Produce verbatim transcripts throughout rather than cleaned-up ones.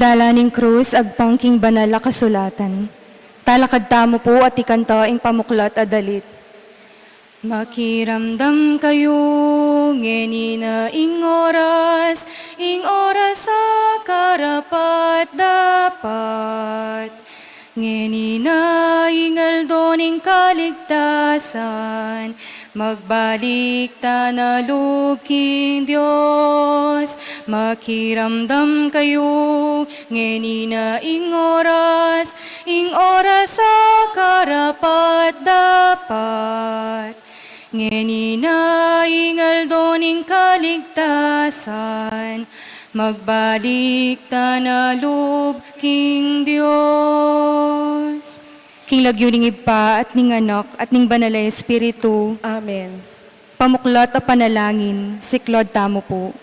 Dalan ning krus agpang king banal a kasulatan. Talakad tamu pu at ikanta ing pamuklat a dalit. Makiramdam kayu, ngeni na ing oras, ing oras a karapat-dapat. Ngeni na ing aldo ning kaligtasan, magbalik ta na lub king Dios. Makiramdam kayu, ngeni na ing oras, ing oras a karapat-dapat. Ngeni na ing aldo ning kaligtasan, magbalik ta na lub king Dios. King lagyu ning Ibpa, at ning Anak, at ning Banal a Espiritu. Amen. Pamuklat a panalangin, siklaud tamu pu.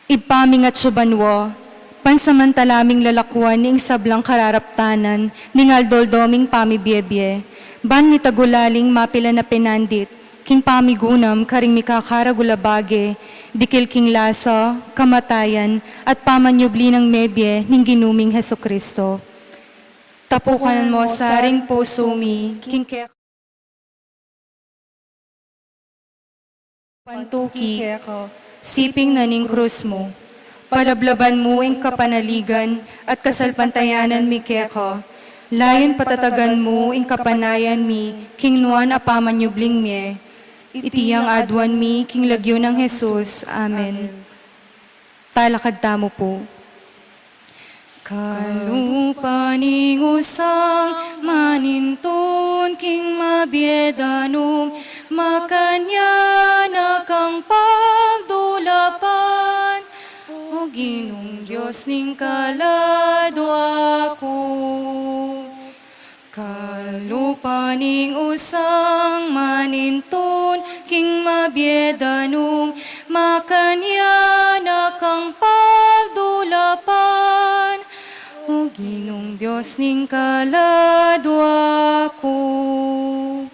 Ibpa ming atsu banua, pansamantala ming lalakwan ing sablang kararaptanan ning aldo-aldo ming pamibiebie, ban mitagulaling mapilan a penandit king pamigunam karing mikakaragul a bage, dikil king lasa, kamatayan, at pamanyubli nang mebie ning Ginu ming Jesucristo. Tapukanan mu sa ring pusu mi king keka. Pantuki, siping na ning krus mu. Palablaban mu ing kapanaligan at kasalpantayanan mi keka. Layun patatagan mu ing kapanayan mi king nuan a pamanyubling mie. Iti ing aduan mi king lagyu nang Jesus. Amen. Talakad tamu pu. Kalupa ning usang manintun king mabie danum, makanyan na kang pagdulapan, O Ginung Dios ning kaladua ku. Kalupa ning usang manintun king mabie danum, makanyan na kang pagdulapan, O Ginung Dios ning kaladua ku.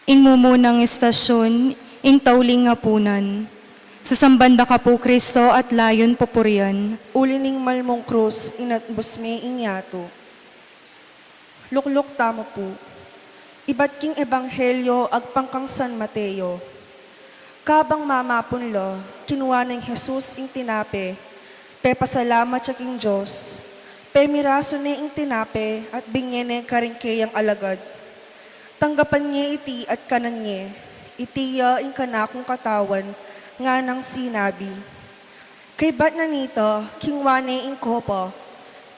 Ing mumunang estasyun, ing tauling apunan. Sasamban da ka pu, Kristo, at layun pupurian. Uli ning mal mung krus, inatbus me ing yatu. Lukluk tamu pu. Ibat king Ebanghelyo agpang kang San Mateo. Kabang mamapun la, kinua neng Jesus ing tinape, pepasalamat ya king Dios, pemirasu ne ing tinape at binye ne karing keyang alagad. Tanggapan ye iti at kanan ye, iti ya ing kanakung katawan, nganang sinabi. Kaybat na nita, kinua ne ing kopa,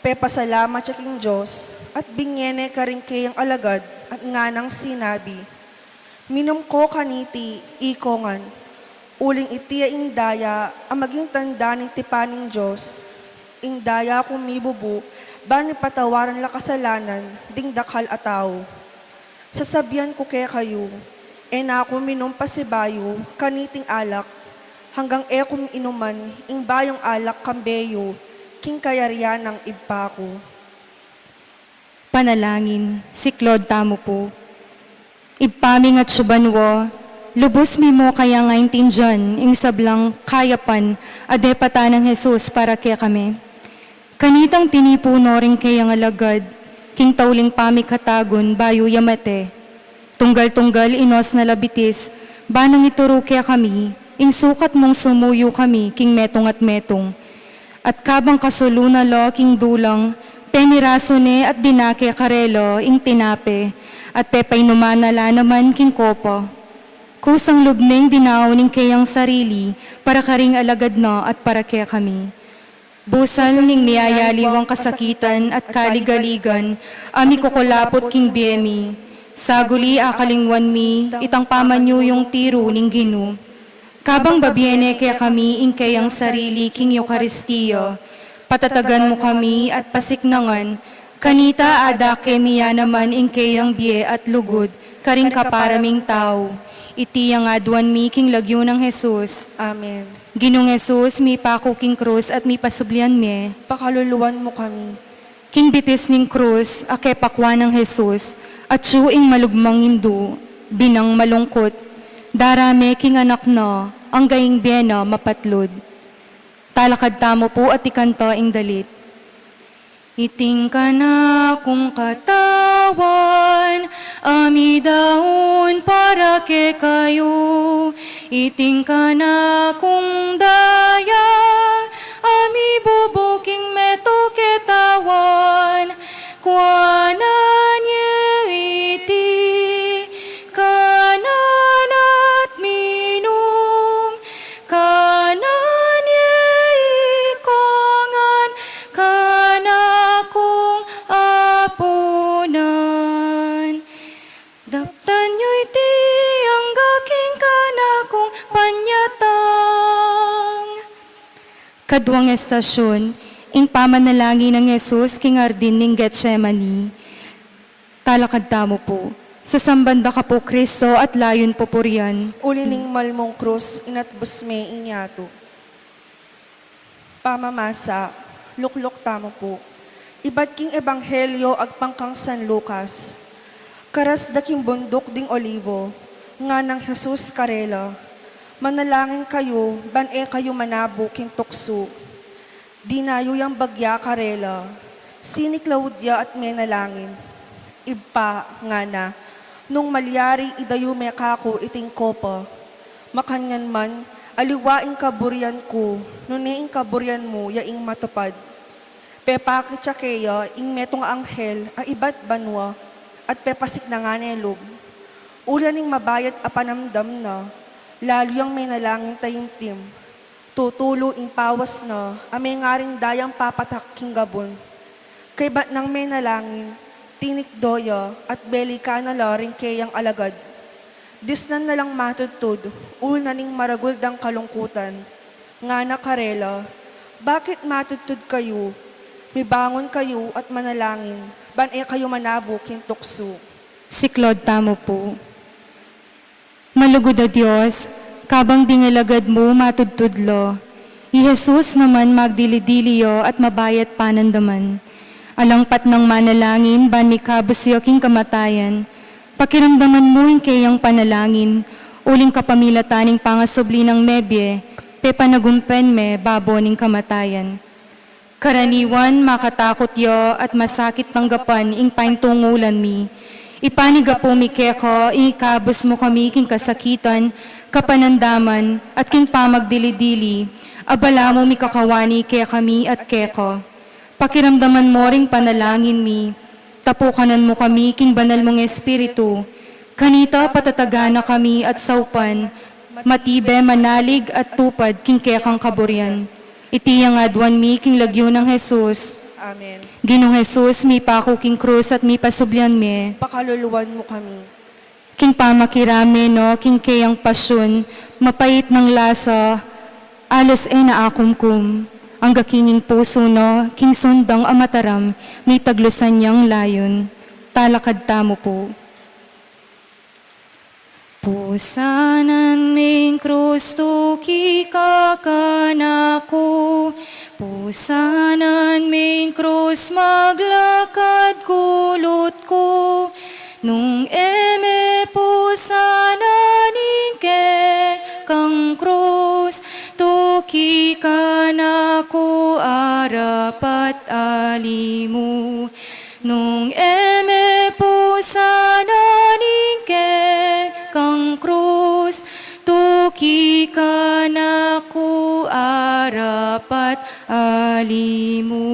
pepasalamat ya king Dios, at binye ne karing keyang alagad, at nganang sinabi, Minum ko kaniti, iko ngan, uling iti ya ing daya a maging tanda ning tipan ning Dios, ing daya kung mibubu, ban mipatawaran la kasalanan ding dakal a tau. Sasabian ku kekayu, e na ku minum pasibayu kaniting alak, hanggang e ku inuman ing bayung alak kambe yu king kayarian nang Ibpa ku. Panalangin, siklaud tamu pu. Ibpa ming atsu banua, lubus mi mu kayang aintindian ing sablang kayapan a depatan nang Jesus para kekami. Kanitang tinipu no ring keyang alagad king tauling pamikatagun bayu ya mate. Tunggal-tunggal inos na la bitis, ban nang ituru kekami ing sukat mung sumuyu kami king metung at metung. At kabang kasulu na la king dulang, pemirasu ne at dinake karela ing tinape, at pepainuman na la naman king kopa. Kusang lub neng dinaun ing keyang sarili para karing alagad na at para kekami. Busal ning miyayaliwang kasakitan at kaligaligan a mikukulaput king bie mi, saguli akalingwan mi itang pamanyuyung tiru ning Ginu. Kabang babie ne kekami ing keyang sarili king Eukaristia, patatagan mu kami at pasiknangan, kanita adake mi ya naman ing keyang bie at lugud karing kapara ming tau. Iti ing aduan mi king lagyu nang Jesus. Amen. Ginung Jesus, mipaku king krus at mipasublian mie. Pakaluluan mu kami. King bitis ning krus a kepakua nang Jesus, atyu ing malugmang indu, binang malungkut, darame king anak na, angga ing bie na mapatlud. Talakad tamu pu at ikanta ing dalit. Iting kanakung katawan, a midaun para kekayu. Iting kanakung daya, a mibubu king metung ketawan. Kuanan ye iti, kanan at minum, kanan ye iko ngan kanakung apunan. Daptan yu iti angga king kanakung panyatang. Kaduang estasyun, ing pamanalangin nang Jesus king hardin ning Getsemani. Talakad tamu pu. Sasamban da ka pu, Kristo, at layun pupurian. Uli ning mal mung krus, inatbus me ing yatu. Pamamasa, lukluk tamu pu. Ibat king Ebanghelyo agpang kang San Lucas. Karas da king bunduk ding Olivo, ngana nang Jesus karela, "Manalangin kayu, ban e kayu manabu king tuksu." Dinayu yang bagya karela, siniklaud ya at menalangin. "Ibpa," ngana, "nung malyari, idayu me kaku iting kopa. Makanyan man, aliwa ing kaburian ku, nune ing kaburian mu ya ing matupad." Pepakit ya keya ing metung a anghel a ibat banua, at pepasiknangan ne lub. Uling mabayat a panamdam na, lalu yang menalangin taimtim. Tutulu ing pawas na, a mengaring dayang papatak king gabun. Kaybat nang menalangin, tinikdo ya at belikan na la ring keyang alagad. Disnan na lang matudtud, uli na ning maragul dang kalungkutan. Ngana karela, "Bakit matudtud kayu? Mibangun kayu at manalangin, ban e kayu manabu king tuksu." Siklaud tamu pu. Malugud a Dios, kabang ding alagad mu matudtud la, i Jesus naman magdili-dili ya at mabayat panandaman. Alang patnang manalangin ban mikabus ya king kamatayan, pakiramdaman mu ing keyang panalangin, uling kapamilatan ning pangasubli nang mebie, pepanagumpen me babo ning kamatayan. Karaniwan, makatakut ya at masakit tanggapan ing paintungulan mi. Ipanigapu mi keka ing ikabus mu kami king kasakitan, kapanandaman, at king pamagdili-dili. Abala mu mi kakawani kekami at keka. Pakiramdaman mu ring panalangin mi. Tapukanan mu kami king banal mung Espiritu. Kanita patatagan na kami at saupan, matibe, manalig at tupad king kekang kaburian. Iti yang aduan mi king lagyu nang Jesus. Amen. Ginung Jesus, mipaku king krus at mipasublian me. Pakaluluan mu kami. King pamakirame na king keyang pasyun, mapait nang lasa, alos e na akumkum. Angga king ing pusu na, king sundang a mataram, mitaglusan yang layun. Talakad tamu pu. Pusanan me ing krus, tuki ka kanaku. Pusanan me ing krus, maglakad kulut ku. Nung e me pusanan ing kekang krus, tuki kanaku, arapat ali mu. Nung e me pusanan ing kekang krus, tuki kanaku, arapat ali mu.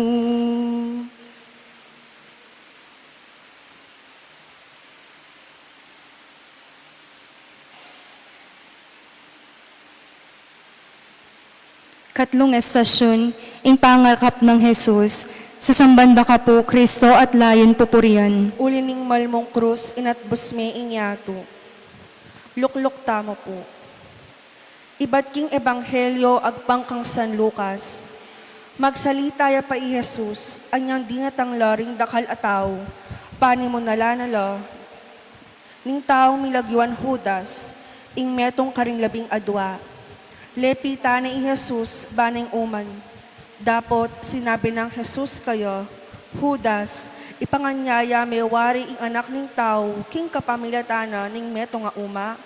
Katlung estasyun, ing pangarap nang Jesus. Sasamban da ka pu, Kristo, at layun pupurian. Uli ning mal mung krus, inatbus me ing yatu. Lukluk tamu pu. Ibat king Ebanghelyo agpang kang San Lucas. Magsalita ya pa i Jesus, anyang dinatang la ring dakal a tau, panimunalan na la ning taung milagyuan Judas, ing metung karing labing adua. Lepitan ne i Jesus, ban neng uman. Dapot sinabi nang Jesus kaya, "Judas, ipanganyaya me wari ing Anak ning Tau king kapamilatan na ning metung a uma?"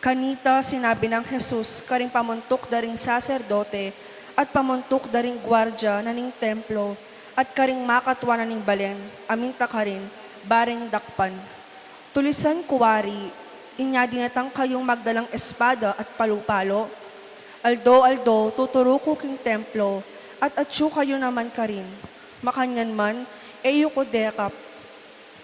Kanita sinabi nang Jesus karing pamuntuk da ring saserdote at pamuntuk da ring guardia na ning templo at karing makatua na ning balen, a minta karin, ba reng dakpan. Tulisan ku wari, inya dinatang kayung magdalang espada at palu-palo? Aldo-aldo tuturu ku king templo, at atyu kayu naman karin. Makanyan man, e yu ku dekap.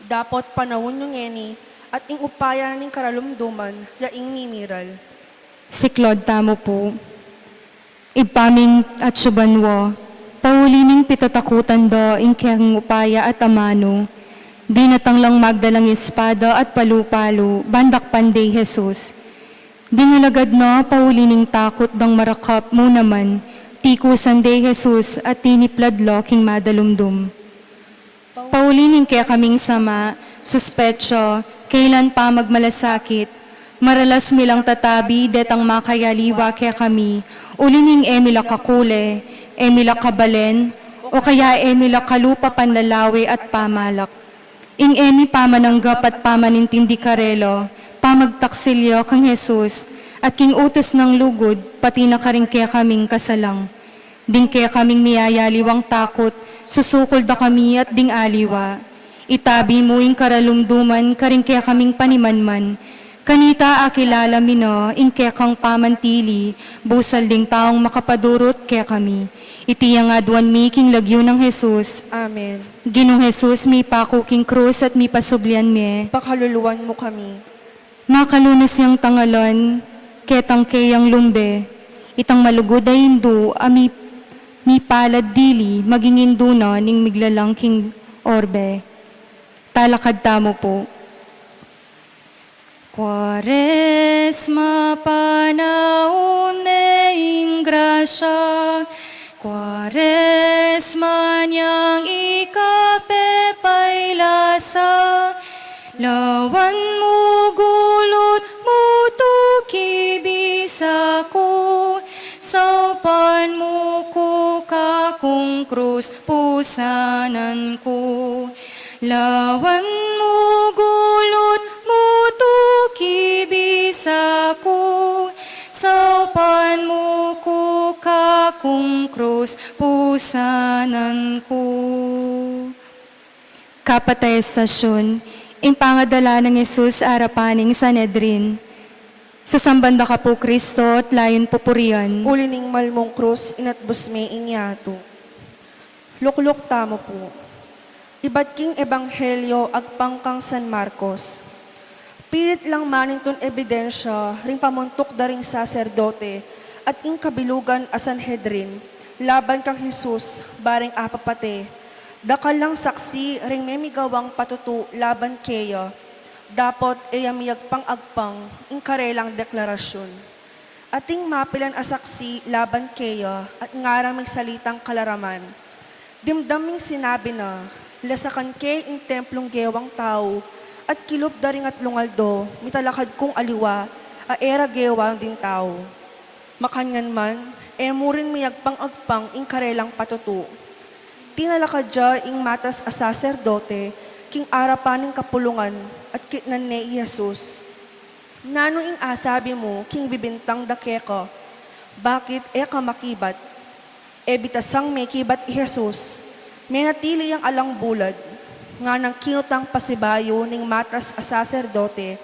Dapot panaun yu ngeni, at ing upaya na ning karalumduman, ya ing mimiral. Siklaud tamu pu. Ibpa ming atsu banua, pauli ning pitatakutan da ing kekang upaya at amanu, dinatang lang magdalang espada at palu-palu ban dakpan de i Jesus. Ding alagad na, pauli ning takut dang marakap mu naman, tikusan de i Jesus at tiniplad la king madalumdum. Pauli ning kekaming sama, suspetsa, kailan pamagmalasakit, maralas mi lang tatabi detang makayaliwa kekami, uli ning e mi la kakule, e mi la kabalen, o kaya e mi la kalupa panlalawe at pamalak. Ing e mi pamananggap at pamanintindi karela, pamagtaksil ya kang Jesus, at king utus nang lugud, pati na karing kekaming kasalang. Ding kekaming miyayaliwang takut, susukul da kami at ding aliwa. Itabi mu ing karalumduman karing kekaming panimanman. Kanita akilala mi na ing kekang pamantili, busal ding taung makapadurut kekami. Iti yang aduan mi king lagyu nang Jesus. Amen. Ginung Jesus, mipaku king krus at mipasublian me. Pakaluluan mu kami. Makalunus yang tangalan, ketang keyang lumbe, itang malugud a indu, a mi-, mipalad dili, maging indu na ning miglalang king orbe. Talakad tamu pu. Kuaresma panaun ne ing grasya, Kuaresma nyang ikapepayalasa, lawan mu gulut mu tuki bisa ku, saupan mu ku kakung krus pusanan ku. Lawan mu gulut mu tuki bisa ku, saupan mu ku kakung krus pusanan ku. Kapat a estasyun, ing pangadala nang Jesus arapan ning Sanedrin. Sasamban da ka pu Kristo, at layun pupurian. Uli ning malmung krus, inatbus me ing yatu. Lukluk tamu pu. Ibat king Ebanghelyo agpang kang San Marcos. Pilit lang manintun ebidensya ring pamuntuk da ring saserdote at ing kabilugan a Sanhedrin laban kang Jesus, bareng apapate. Dakal lang saksi ring memigawang patutu laban keya. Dapot e ya miyagpang-agpang ing karelang deklarasyun. Ating mapilan a saksi laban keya at ngarang migsalitang kalaraman. Dimdam ming sinabi na, lasakan ke ing templung gewang tau, at kilub da ring atlung aldo, mitalakad kung aliwa, a e ra gewang ding tau. Makanyan man, e mu rin miyagpang-agpang ing karelang patutu. Tinalakad ya ing matas a saserdote king arapan ning kapulungan at kitnan ne i Jesus. Nanu ing asabi mu king bibintang da keka? Bakit e ka makibat? E bitasang mekibat i Jesus, menatili yang alang bulad, nganang kinutang pasibayu ning matas a saserdote,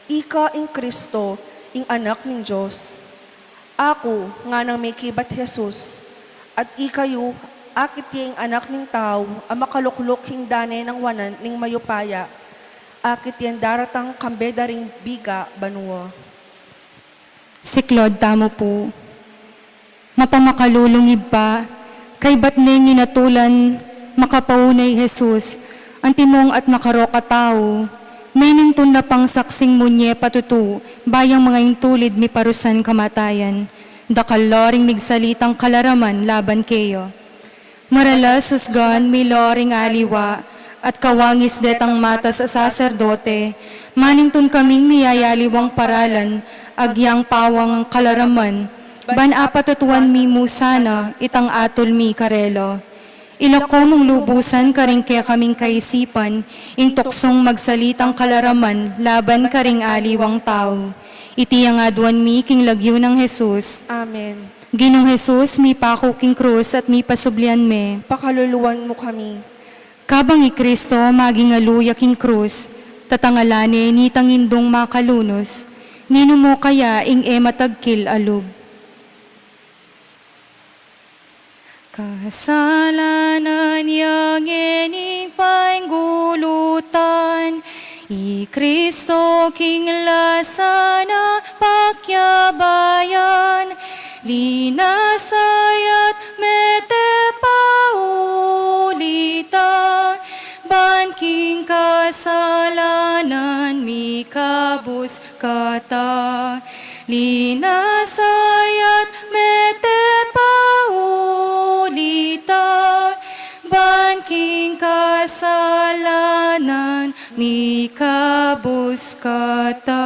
"Ika ing Kristo, ing Anak ning Dios." "Aku," nganang mekibat Jesus, "at ikayu, akit ye ing Anak ning Tau a makalukluk king dane nang wanan ning mayupaya, akit yen daratang kambe da ring biga banua." Siklaud tamu pu. Mapamakalulung Ibpa, kaybat neng inatulan makapauna i Jesus, antimong atna karok a tau, menintun na pang saksing mu ne patutu, ba yang manga intulid miparusan kamatayan. Dakal la ring migsalitang kalaraman laban keya. Maralas usgan mi la ring aliwa, at kawangis detang matas a saserdote, manintun kaming miyayaliwang paralan, agyang pawang kalaraman, ban apatutuan mi mu sana itang atul mi karela. Ilako mung lubusan karing kekaming kaisipan ing tuksung magsalitang kalaraman laban karing aliwang tau. Iti yang aduan mi king lagyu nang Jesus. Amen. Ginung Jesus, mipaku king krus at mipasublian me. Pakaluluan mu kami. Kabang i Kristo maging alu ya king krus, tatangalan ne nitang indung makalunus, ninu mu kaya ing e matagkil a lub? Kasalanan yang ngening paingulutan, i Kristo king lasa na pakyabayan, linasa ya't mete pa ulita, ban king kasalanan mikabus kata. Linasa ya't mete pa ulita, ban king kasalanan mikabus kata.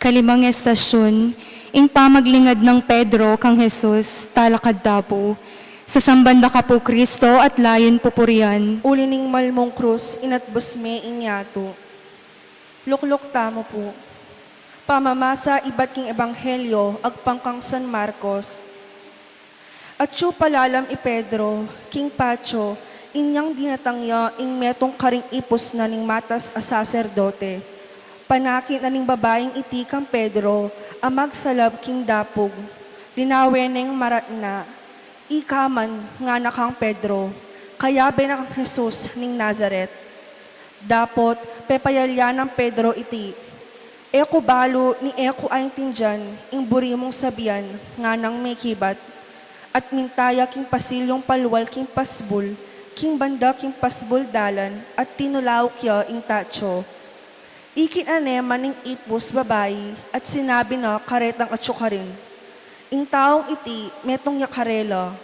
Kalimang estasyun, ing pamaglingad nang Pedro kang Jesus, talakad da pu. Sasamban da ka pu, Kristo, at layun pupurian. Uli ning malmung krus, inatbus me ing yatu. Lukluk tamu pu. Pamamasa ibat king Ebanghelyo agpang kang San Marcos. Atyu palalam i Pedro king patio, inyang dinatang ya ing metung karing ipus na ning matas a saserdote. Panakit na ning babaing iti kang Pedro a magsalab king dapug. Linawen neng maratna. Ika man, ngana kang Pedro, kayabe na kang Jesus ning Nazaret. Dapot pepayalya nang Pedro iti, e ku balu ni e ku aintindian ing buri mung sabian, nganang mekibat. At minta ya king pasilyung palual king pasbul, king banda king pasbul dalan, at tinulauk ya ing tatio. Ikit ne man ning ipus babai at sinabi na karetang atyu karin, ing taung iti metung ya karela.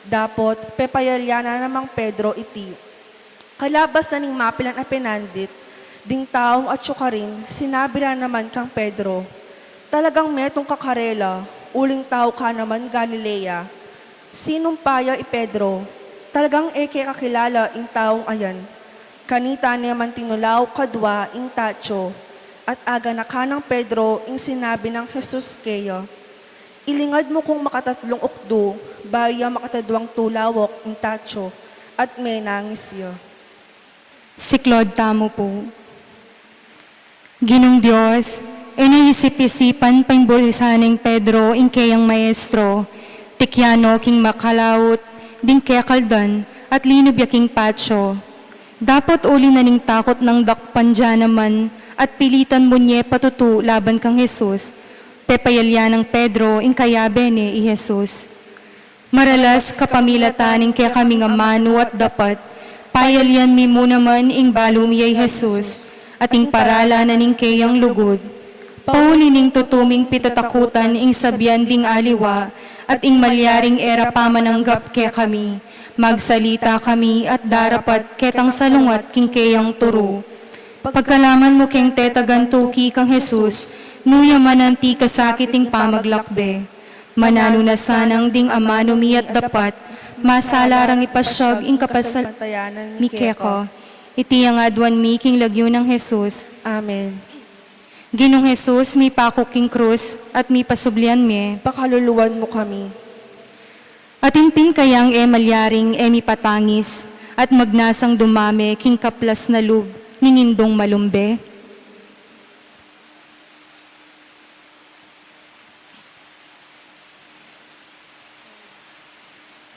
Dapot pepayalya na namang Pedro iti. Kalabas na ning mapilan a penandit, ding taung atyu karin sinabi ra naman kang Pedro, talagang metung ka karela, uling tau ka naman Galilea. Sinumpa ya i Pedro, talagang e ke kakilala ing taung ayan. Kanita ne man tinulauk kadua ing tatio, at aganakan nang Pedro ing sinabi nang Jesus keya. Ilingad mu kung makatatlung ukdu, bayu ya makataduang tulauk ing tatio, at menangis ya. Siklaud tamu pu. Ginung Dios, e na isip-isipan paimburisan neng Pedro ing keyang maestro, tikyan no king makalaut ding kekaldan at linub ya king patio. Dapot uli na ning takut nang dakpan ya naman at pilitan mu ne patutu laban kang Jesus, pepayalya nang Pedro ing kayabe ne i Jesus. Maralas kapamilatan ning kekaming amanu at dapat, payalyan mi mu naman ing balu mi ya i Jesus, at ing paralan na ning keyang lugud. Pauli ning tutu ming pitatakutan ing sabian ding aliwa, at ing malyaring e ra pamananggap kekami, magsalita kami at darapat ketang salungat king keyang turu. Pagkalaman mu keng tetagan tuki kang Jesus, nu ya man anti kasakit ing pamaglakbe. Mananu na sanang ding amanu mi at dapat, masala rang ipasyag ing kapasalamatan mi keka. Iti ing aduan mi king lagyu nang Jesus. Amen. Ginung Jesus, mipaku king krus at mipasublian me. Pakaluluan mu kami. Atin pin kayang e malyaring e mipatangis at magnasang dumame king kaplas na lub ning indung malumbe?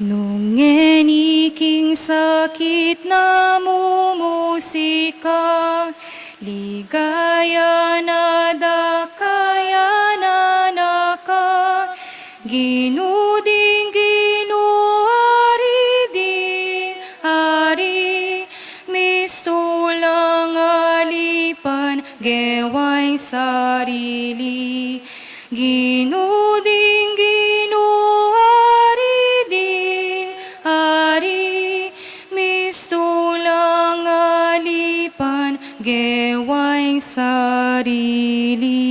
Nung ngeni king sakit na mumusika, ligaya na da kaya na naka, Ginu ding Ginu, Ari ding Ari, mistulang alipan gewa ing sarili. Ginu ding Ginu, Ari ding Ari, mistulang alipan gewa ing sarili.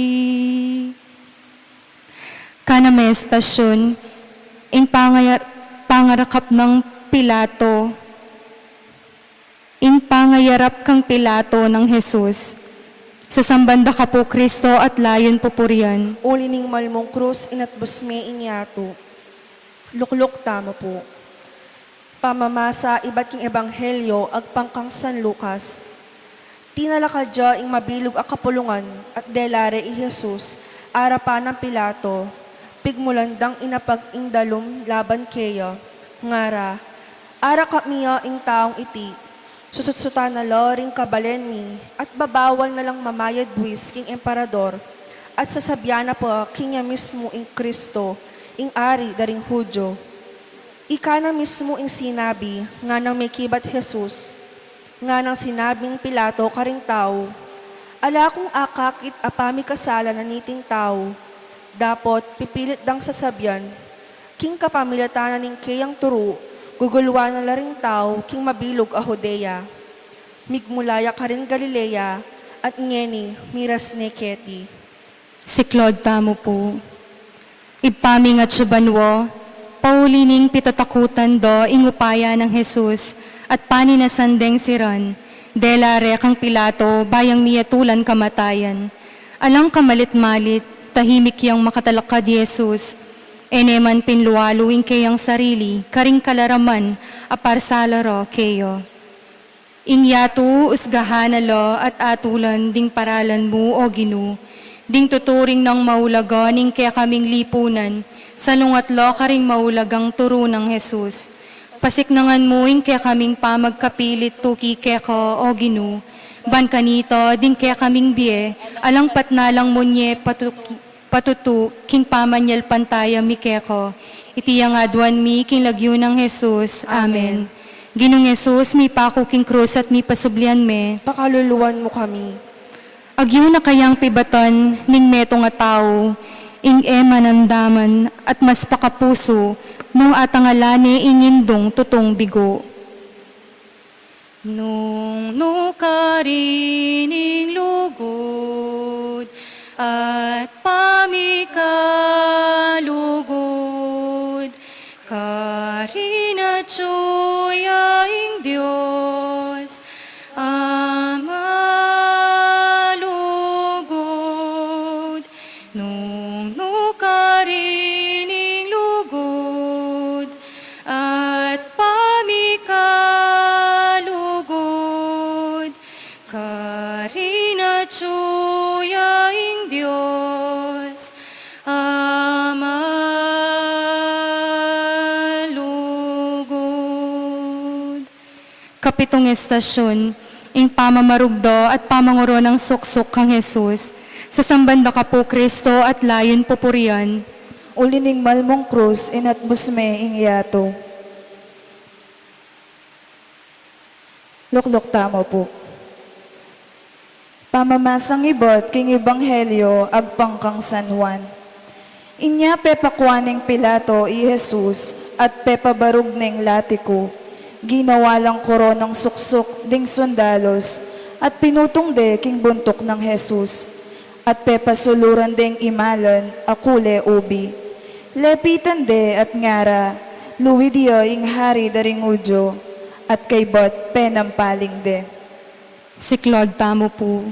Kanamestasyun, ing pangayar-, pangarakap nang Pilato. Ing pangayarap kang Pilato nang Jesus. Sasamban da ka pu, Kristo, at layun pupurian. Uli ning malmung krus, inatbus me ing yatu. Lukluk tamu pu. Pamamasa ibat king Ebanghelyo agpang kang San Lucas. Tinalakad ya ing mabilug a kapulungan at dela re i Jesus arapan nang Pilato. Pigmulan dang inapag ing dalum laban keya, ngara, "Arakap mi ya ing taung iti, susutsutan na la ring kabalen mi, at babawal na lang mamayad buis king emperador, at sasabian na pa kanya mismu ing Kristo, ing Ari da ring Judio." Ika na mismu ing sinabi, nganang mekibat Jesus. Nganang sinabing Pilato karing tau, "Ala kung akakit a pamikasalan na niting tau. Dapot pipilit dang sasabian, king kapamilatan na ning keyang turu, guguluan na la ring tau king mabilug a Judea. Migmula ya karin Galilea, at ngeni miras ne keti." Siklaud tamu pu. Ibpa mi, atsu ka banua, pauli ning pitatakutan da ing upaya nang Jesus at paninasan deng siran, dela re kang Pilato, ba yang miyatulan kamatayan. Alang kamalit-malit, tahimik yang makatalakad i Jesus. E ne man pinlualu ing keyang sarili karing kalaraman a parsala ra keya. Ing yatu usgahan na la at atulan ding paralan mu, O Ginu, ding tuturing nang maulaga ning kekaming lipunan, salungat la karing maulagang turu nang Jesus. Pasiknangan mu ing kekaming pamagkapilit tuki keka, O Ginu, ban kanita ding kekaming bie, alang patnalang mu ne patuki-, patutu king pamanyalpantaya mi keka. Iti yang aduan mi king lagyu nang Jesus. Amen. Amen. Ginung Jesus, mipaku king krus at mipasublian me, pakaluluan mu kami. Agyu na kayang pibatan ning metung a tau ing e manamdaman at mas pakapusu nung atangalan ne ing indung tutung bigu. Nung nu karin ing lugud at pamikalugud, karin atsu ya ing Dios a malugud. Nung nu karin ing lugud at pamikalugud, karin atsu ya ing Dios a malugud. Kapitung estasyun, ing pamamarugda at pamangoro nang suksuk kang Jesus. Sasamban da ka pu, Kristo, at layun pupurian. Uli ning malmung krus, inatbus me ing yatu. Lukluk tamu pu. Pamamasang ibat king Ebanghelyo agpang kang San Juan. Inya pepakua neng Pilato i Jesus at pepabarug neng latiku. Ginawa lang koronang suksuk ding sundalus at pinutung de king buntuk nang Jesus at pepasuluran deng imalan a kule ubi. Lepitan de at ngara, "Luid ya ing Hari da ring Judio," at kaybat penampaling de. Siklaud tamu pu.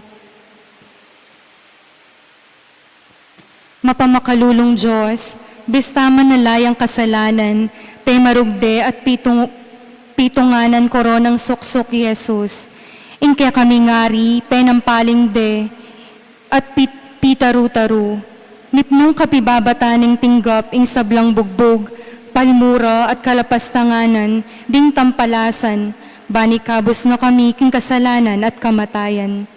Mapamakalulung Dios, bista man ala yang kasalanan, pemarug de at pitung-, pitungan nang koronang suksuk i Jesus. Ing kekaming Ari, penampaling de at pit-, pitaru-taru. Mipnung kapibabatan neng tinggap ing sablang bugbug, palmura at kalapastanganan ding tampalasan, ban ikabus na kami king kasalanan at kamatayan.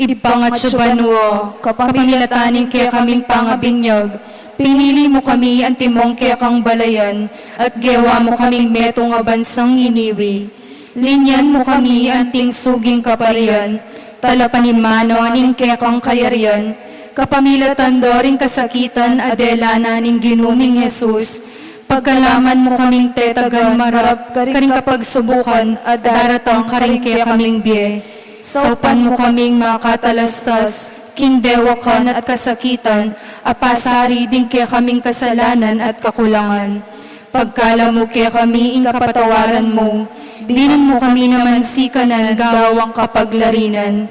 Ibpang atsu ka banua, kapamilatan ning kekaming pangabinyag, pinili mu kami antimong kekang balayan, at gewa mu kaming metung a bansang iniwi. Linyan mu kami anting suging kaparian, talapanimana ning kekang kayarian, kapamilatan da ring kasakitan a dela na ning Ginu ming Jesus, pagkalaman mu kaming tetagan marap karing kapagsubukan a daratang karing kekaming bie. Saupan mu kaming makatalastas king dewakan at kasakitan a pasari ding kekaming kasalanan at kakulangan. Pagkalub mu kekami ing kapatawaran mu, dinan mu kami naman sikanan gawang kapaglarinan.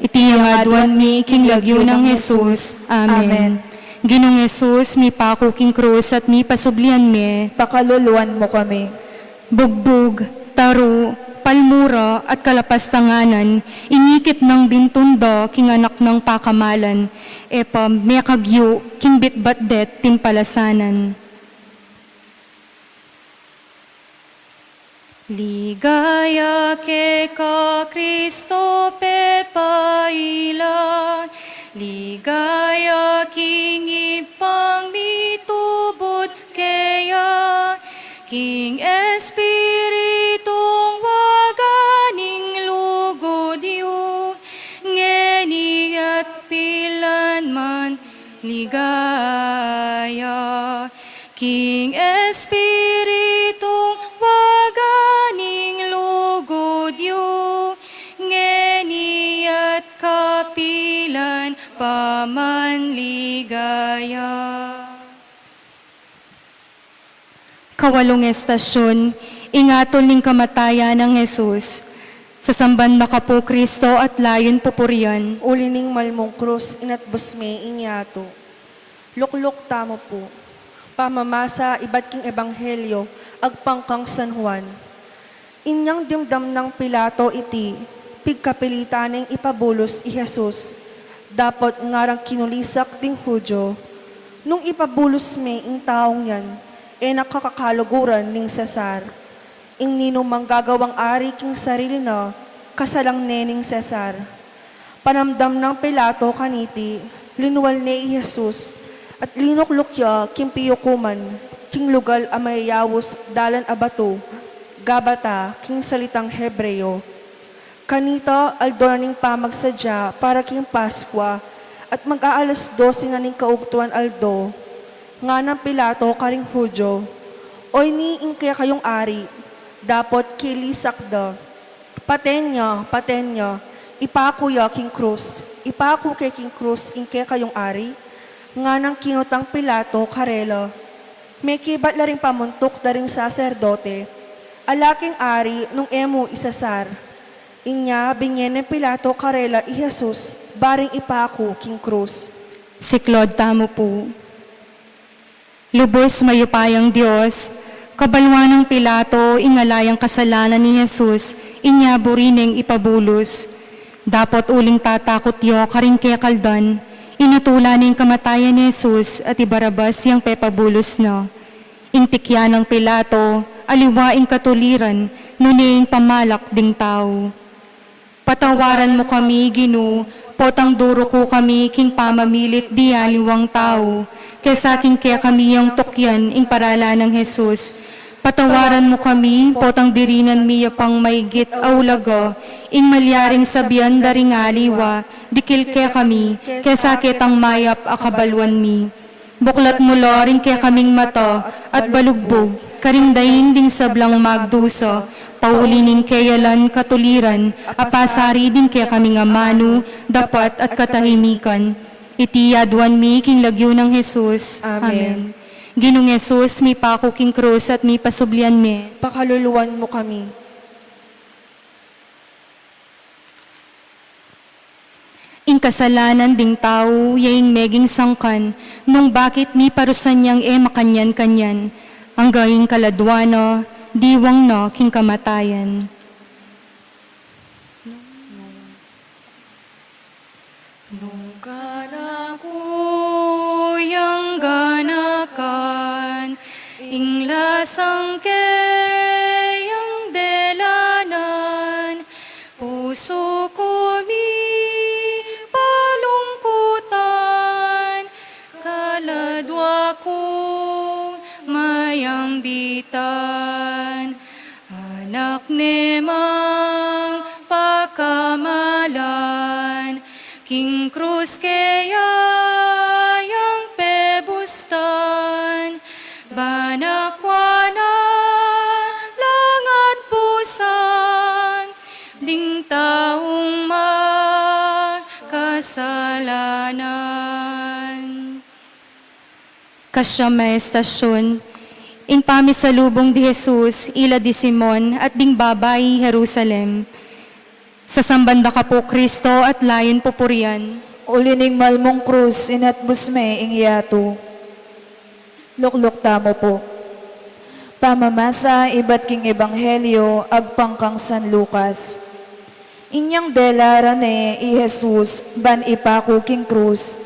Iti yang aduan mi king lagyu nang Jesus. Amen. Amen. Ginung Jesus, mipaku king krus at mipasublian me. Pakaluluan mu kami. Bugbug, taru, palmura, at kalapastanganan, inikit nang bintun da king anak nang pakamalan, e pa mekagyu king bitbat det timpalasanan. Ligaya keka Kristo pepailan, ligaya king Ibpang mitubud keya, king Espiritung wagang lugud yu, ngeni at pilan man ligaya. King Espiritung wagang lugud yu, ngeni at kapilan pa man ligaya. Kawalung estasyun, ing atul ning kamatayan nang Jesus. Sasamban na ka pu Kristo at layun pupurian. Uli ning malmung krus, inatbus me ing yatu. Lukluk tamu pu. Pamamasa ibat king Ebanghelyo agpang kang San Juan. Inyang dimdam nang Pilato iti, pigkapilitan neng ipabulus i Jesus, dapot ngarang kinulisak ding Judio. Nung ipabulus me ing taung yan, e na kakakaluguran ning Cesar. Ing ninumang gagawang ari king sarili na, kasalang ne ning Cesar. Panamdam nang Pilato kaniti, linual ne i Jesus, at linukluk ya king piyukuman, king lugal a mayayaus dalan a batu, Gabata, king salitang Hebreo. Kanita, aldo na ning pamagsadya para king Paskwa, at mag-aalas dose na ning kaugtuan aldo. Nganang Pilato karing Judio, "Oyni ing kekayung ari?" Dapot kilisak da, "Paten ya, paten ya, ipaku ya king krus, ipaku ke king krus ing kekayung ari." Nganang kinutang Pilato karela, "Mekibat la ring pamuntuk da ring saserdote, ala keng ari nung e mu i Cesar." Inya, binye neng Pilato karela i Jesus, baring ipaku king krus. Siklaud tamu pu. Lubus mayupayang Dios, kabalwan nang Pilato ing ala yang kasalanan i Jesus, inya buri neng ipabulus. Dapot uling tatakut ya karing kekaldan, inatulan neng kamatayan i Jesus at i Barabas yang pepabulus na. Ing tikyan nang Pilato, aliwa ing katuliran, nune ing pamalak ding tau. Patawaran mu kami, Ginu, potang duruku kami king pamamilit di aliwang tau, kesa king kekami yang tukyan ing paralan nang Jesus. Patawaran mu kami, potang dirinan mi ya pang maigit a ulaga ing malyaring sabian da ring aliwa, dikil kekami, kesa ketang mayap a kabalwan mi. Buklat mu la ring kekaming mata at balugbug karing daing ding sablang magdusa, pauli ning keyalan katuliran a pasari ding kekaming amanu, dapat at katahimikan. Iti aduan mi king lagyu nang Jesus. Amen. Amen. Ginung Jesus, mipaku king krus at mipasublian me. Pakaluluan mu kami. Ing kasalanan ding tau ya ing meging sangkan nung bakit miparusan yang e makanyan-kanyan, angga ing kaladua na, diwang na king kamatayan. Nung kanaku yang ganakan, ing lasang keyang delanan, pusu ku mipalungkutan, kaladua kung mayambitan. Anak ne mang pakamalan, king krus keya yang pebustan, banakwanan lang at busan ding taung makasalanan. Kasyam a estasyun, ing pamisalubung di Jesus ila di Simon at ding babai Jerusalem. Sasamban da ka pu, Kristo, at layun pupurian. Uli ning malmung krus, inatbus me ing yatu. Lukluk tamu pu. Pamamasa ibat king Ebanghelyo agpang kang San Lucas. Inyang dela ra ne i Jesus ban ipaku king krus,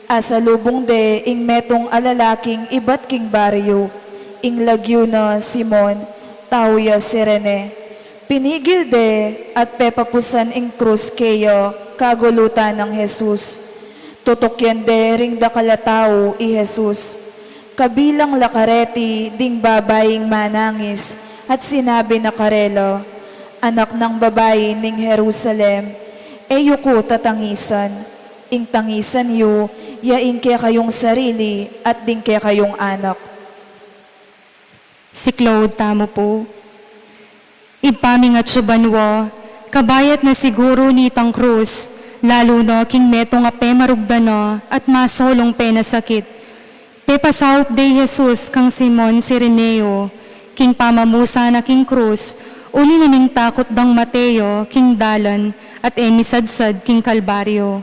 asalubung de ing metung a lalaking ibat king baryu, ing lagyu na Simon, tau ya Cirene. Pinigil de at pepapusan ing krus keya kagulutan nang Jesus. Tutukyan de ring dakal a tau i Jesus. Kabilang la kareti ding babaing manangis at sinabi na karela, "Anak nang babai ning Jerusalem, e yu ku tatangisan. Ing tangisan yu ya ing kekayung sarili at ding kekayung anak." Siklaud tamu pu. Ibpa ming atsu banua, kabayat na siguru nitang krus, lalu na king metung a pemarugdan na at masolung penasakit. Pepasaup de i Jesus kang Simon Cireneo, king pamamusa na king krus, uli na ning takut dang mate ya king dalan at e misadsad king Kalbaryo.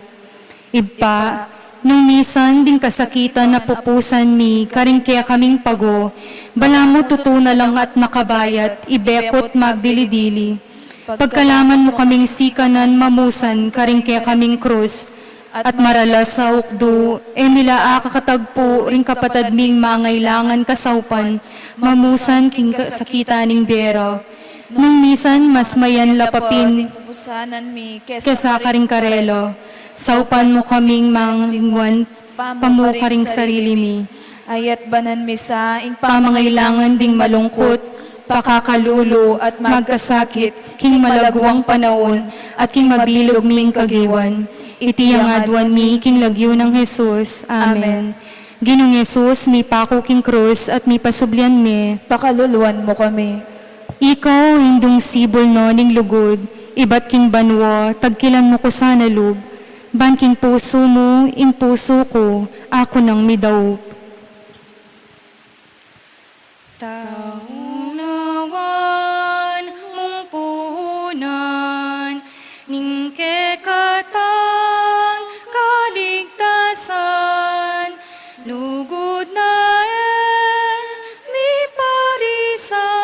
Ibpa, nung misan ding kasakitan a pupusan mi karing kekaming pago, balamu tutu na lang at nakabayat, ibekut magdili-dili. Pagkalaman mu kaming sikanan mamusan karing kekaming krus, at maralas a ukdu, e mi la akakatagpu ring kapatad ming mangailangan kasaupan, mamusan king kasakitan ning bie ra. Nung misan mas mayan la pa pin pupusanan mi kesa karing karela, saupan mu kaming manglingwan pa mu karing sarili mi. Ayat banan mi sa ing pamangailangan ding malungkut, pakakalulu at magkasakit king malaguang panaun at king mabilug ming kagiwan. Iti ing aduan mi king lagyu nang Jesus. Amen. Ginung Jesus, mipaku king krus at mipasublian me, pakaluluan mu kami. Ikaw ing dung sibul na ning lugud, ibat king banua tagkilan mu ku sana lub, ban king pusu mu ing pusu ku, aku nang midaup. Taunawan mung punan ning kekatang kaligtasan, lugud na e miparisan,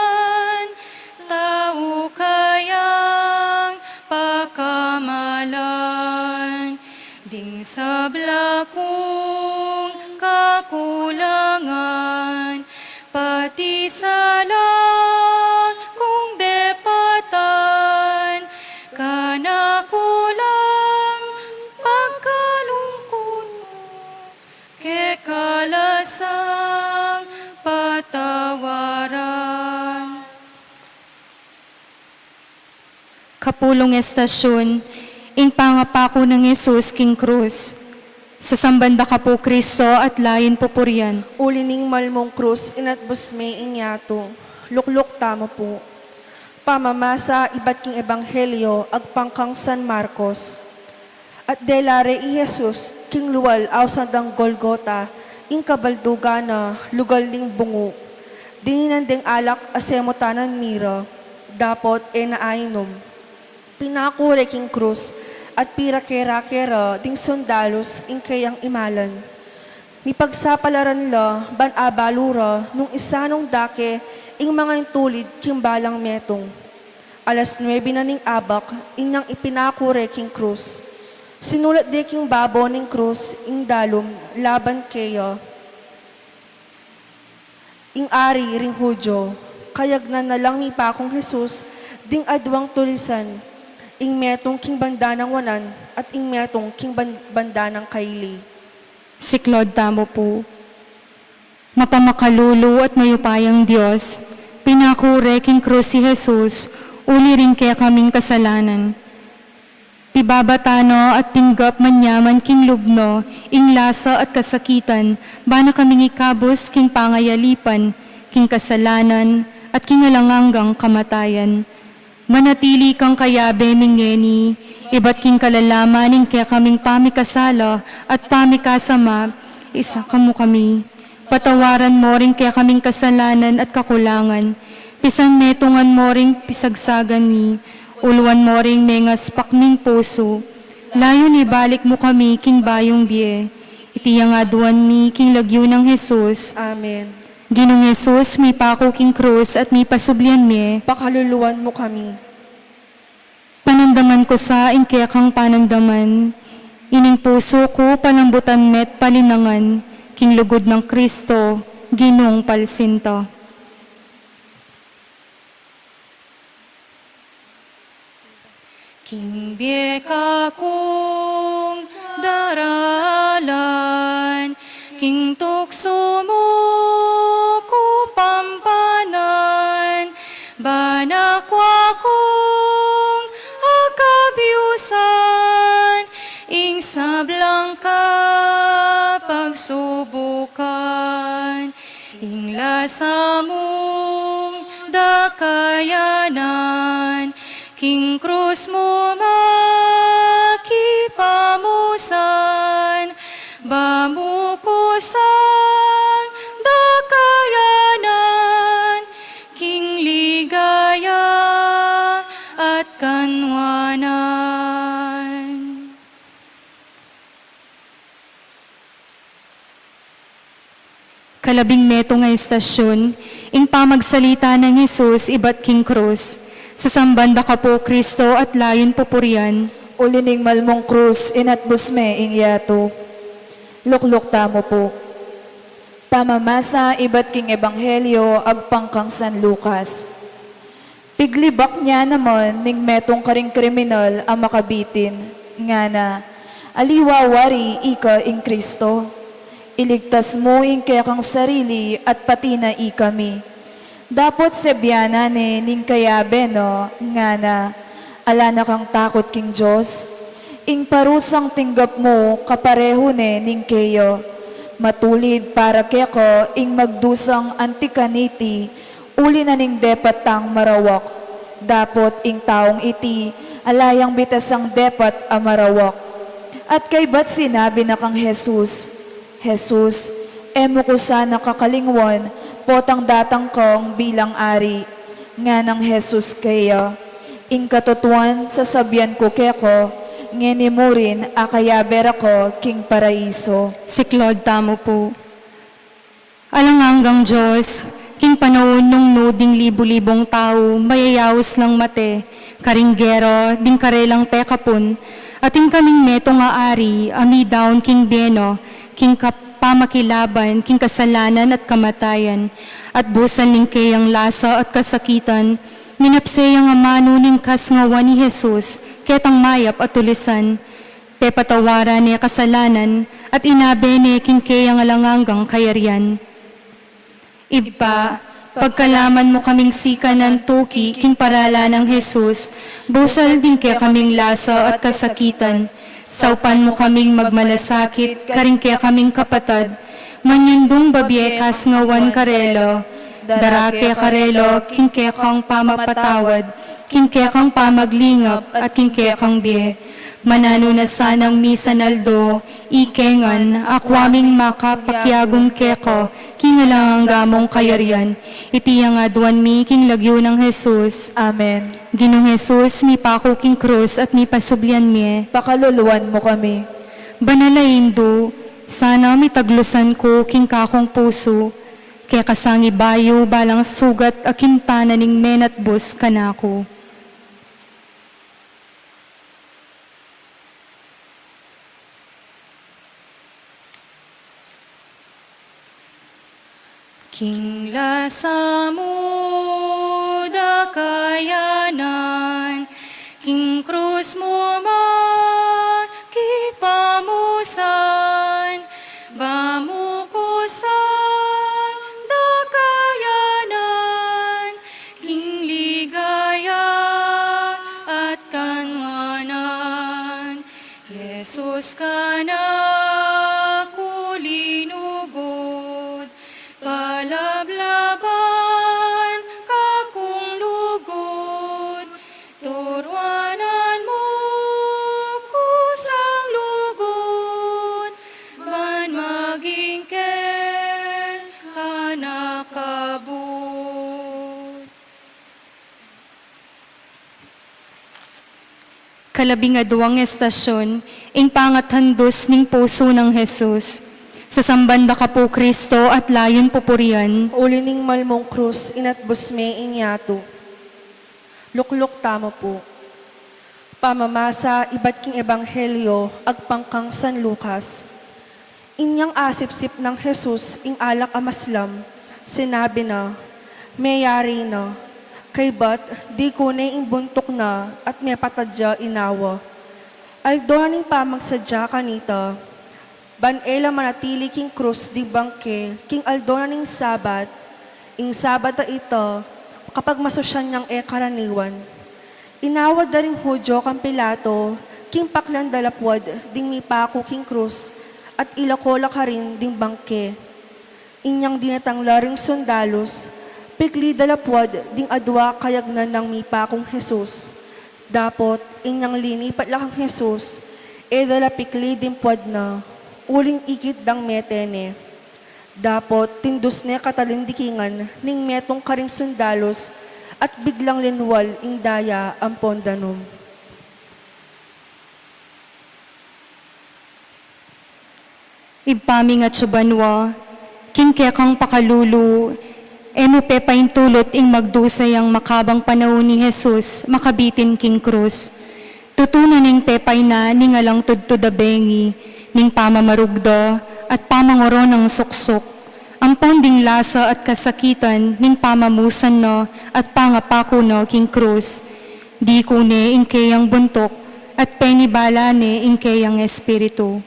tau kayang pakamalan, ding sabla kung kakulangan, pati sala kung depatan, kanaku lang pagkalungkut mu, keka la sang patawaran. Kapulung estasyun, ing pangapaku nang Jesus king krus. Sasamban da ka pu, Kristo, at layun pupurian. Uli ning malmung krus, inatbus me ing yatu. Lukluk tamu pu. Pamamasa ibat king Ebanghelyo agpang kang San Marcos. At dela re i Jesus king lual ausan dang Golgota, ing kabaldugan na lugal ning bungu. Dininan deng alak a semutanan mira, dapot e na ainum. Pinaku re king krus, at pirake-rake ra ding sundalus ing keyang imalan. Mipagsapalaran la ban abalu ra nung isanung dake ing mangaintulid king balang metung. Alas nuebe na ning abak, inyang ipinaku re king krus. Sinulat de king babo ning krus ing dalum laban keya, "Ing Ari ring Judio." Kayagnan na lang mipakung Jesus ding aduang tulisan, ing metung king banda nang wanan at ing metung king ban-, banda nang kaili. Siklaud tamu pu. Mapamakalulu at mayupayang Dios, pinaku re king krus i Jesus, uli ring kekaming kasalanan. Pibabata na at tinggap man ya man king lub na ing lasa at kasakitan, ban na kaming ikabus king pangayalipan, king kasalanan, at king alang anggang kamatayan. Manatili kang kayabe mi ngeni, ibat king kalalaman ning kekaming pamikasala at pamikasama, isaka mu kami. Patawaran mo ring kekaming kasalanan at kakulangan, pisan metungan mo ring pisagsagan mi, Uluan mo ring mengaspak ming pusu, layun ibalik mu kami king bayung bie. Iti yang aduan mi king lagyu nang Jesus. Amen. Ginung Jesus, mipaku king krus at mipasublian mie. Pakaluluan mu kami. Panandaman ku sa ing kekang panandaman, ining pusu ku palambutan me't palinangan, king lugud nang Kristo, Ginung palsinta. King bie ka kung daralan, king tuksu mu ku pampanan, ban akwa kung akabyusan, ing sablang kapagsubukan. Ing lasa mung dakayanan, king krus mu makipamusan, ba mu ku sang dakayanan, king ligaya at kanwanan. Kalabing metung a estasyun, ing pamagsalita nang Jesus ibat king krus. Sasamban da ka pu, Kristo, at layun pupurian. Uli ning malmung krus, inatbus me ing yatu. Lukluk tamu pu. Pamamasa ibat king Ebanghelyo agpang kang San Lucas. Piglibak ne naman ning metung karing kriminal a makabitin, ngana, "Aliwa wari ika ing Kristo? Iligtas mu ing kekang sarili at pati na ikami." Dapot sebianan ne ning kayabe na, ngana, "Ala na kang takut king Dios? Ing parusang tinggap mu kaparehu ne ning keya. Matulid para keka ing magdusang anti kaniti, uli na ning depat tang marawak. Dapot ing taung iti ala yang bitasang depat a marawak." At kaybat sinabi na kang Jesus, "Jesus, e mu ku sana kakalingwan, potang datang kang bilang ari." Nganang Jesus keya, "Ing katutuan sasabian ku keka, ngeni murin akayabe ra ka king paraiso." Siklaud tamu pu. Alang anggang Dios, king panaun nung nu ding libu-libung tau mayayaus lang mate karing gera ding karelang pekapun, atin kaming metung a ari a midaun king bie na, king kap-, pamakilaban king kasalanan at kamatayan, at busan ning keyang lasa at kasakitan, minapse yang amanu ning kasngawan i Jesus, ketang mayap a tulisan. Pepatawaran ne kasalanan, at inabe ne king keyang alang anggang kayarian. Ibpa, pagkalaman mu kaming sikanan tuki king paralan nang Jesus, busal ding kekaming lasa at kasakitan, saupan mu kaming magmalasakit karing kekaming kapatad, manyundung babie kasngawan karela, darake karela king kekang pamapatawad, king kekang pamaglingap, at king kekang bie. Mananu na sanang misan aldo, ike ngan, akwa ming makapakiagum keka, king alang angga mung kayarian. Iti yang aduan mi king lagyu nang Jesus. Amen. Ginung Jesus, mipaku king krus at mipasublian mie. Pakaluluan mu kami. Banal a Indu, sana mitaglusan ku king kakung pusu, keka sang ibayu balang sugat a kintanan ning menatbus kanaku. King lasa mu dakayanan, king krus mu makipamusan, ba mu ku sang dakayanan, king ligaya at kanwanan. Jesus, kanaku linugud, palablaban ka kung lugud, turuanan mu ku sang lugud, ban maging keka na kabud. Kalabing aduang estasyun, ing pangathandus ning pusu nang Jesus. Sasamban da ka pu, Kristo, at layun pupurian. Uli ning malmung krus, inatbus me ing yatu. Lukluk tamu pu. Pamamasa ibat king Ebanghelyo agpang kang San Lucas. Inyang asipsip nang Jesus ing alak a maslam, sinabi na, "Meyari na," kaybat di kune ing buntuk na at mepatad ya inawa. Aldo na ning pamagsadya kanita, ban e la manatili king krus ding bangke king aldo na ning Sabat, ing Sabat a ita, kapagmasusyan yang e karaniwan. Inawad da ring Judio kang Pilato, king paklan da lapwad ding mipaku king krus, at ilako la karin ding bangke. Inyang dinatang la ring sundalus, pikli da lapwad ding adua kayagnan nang mipakung Jesus. Dapot, inyang linipat la kang Jesus, e da la pikli ding pwad na, uling ikit dang mete ne. Dapot, tindus ne katalindikingan ning metung karing sundalus, at biglang linwal ing daya ampon danum. Ibpa mi a atsu banua, king kekang pakalulu, e mu pepaintulut ing magdusa yang makabang panaun i Jesus makabitin king krus. Tutu na ning pepainan ning alang tudtud a bengi, ning pamamarugda at pamangoron nang suksuk, ampon ding lasa at kasakitan ning pamamusan na at pangapaku na king krus. Di kune ing keyang buntuk, at penibala ne ing keyang espiritu.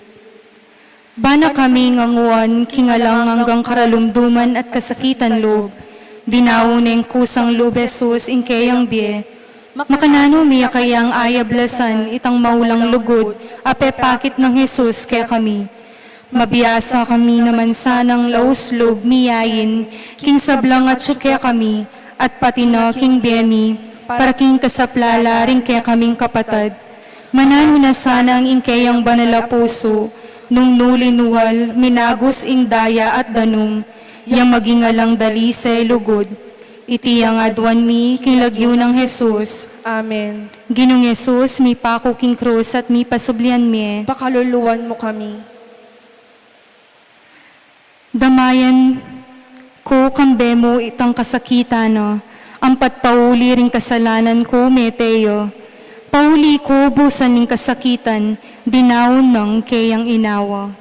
Bana kami nganguan king alang anggang karalumduman at kasakitan lub, dinaun neng kusang lub Jesus ing keyang bie. Makananu mi a kayang ayablasan itang maulang lugud a pepakit nang Jesus kekami. Mabiasa kami naman sanang laus lub miyain king sablang atsu kekami, at pati na king bie mi, para king kasaplala ring kekaming kapatad. Mananu na sanang ing keyang banal a pusu, nung nu linwal, minagus ing daya at danum, yang maging alang dalise lugud. Iti yang aduan mi king lagyu nang Jesus. Amen. Ginung Jesus, mipaku king krus at mipasublian mie, pakaluluan mu kami. Damayan ku kambe mu itang kasakitan na, ampat pauli ring kasalanan ku mete ya. Pauli ku ubusan ning kasakitan, dinaun nang keyang inawa.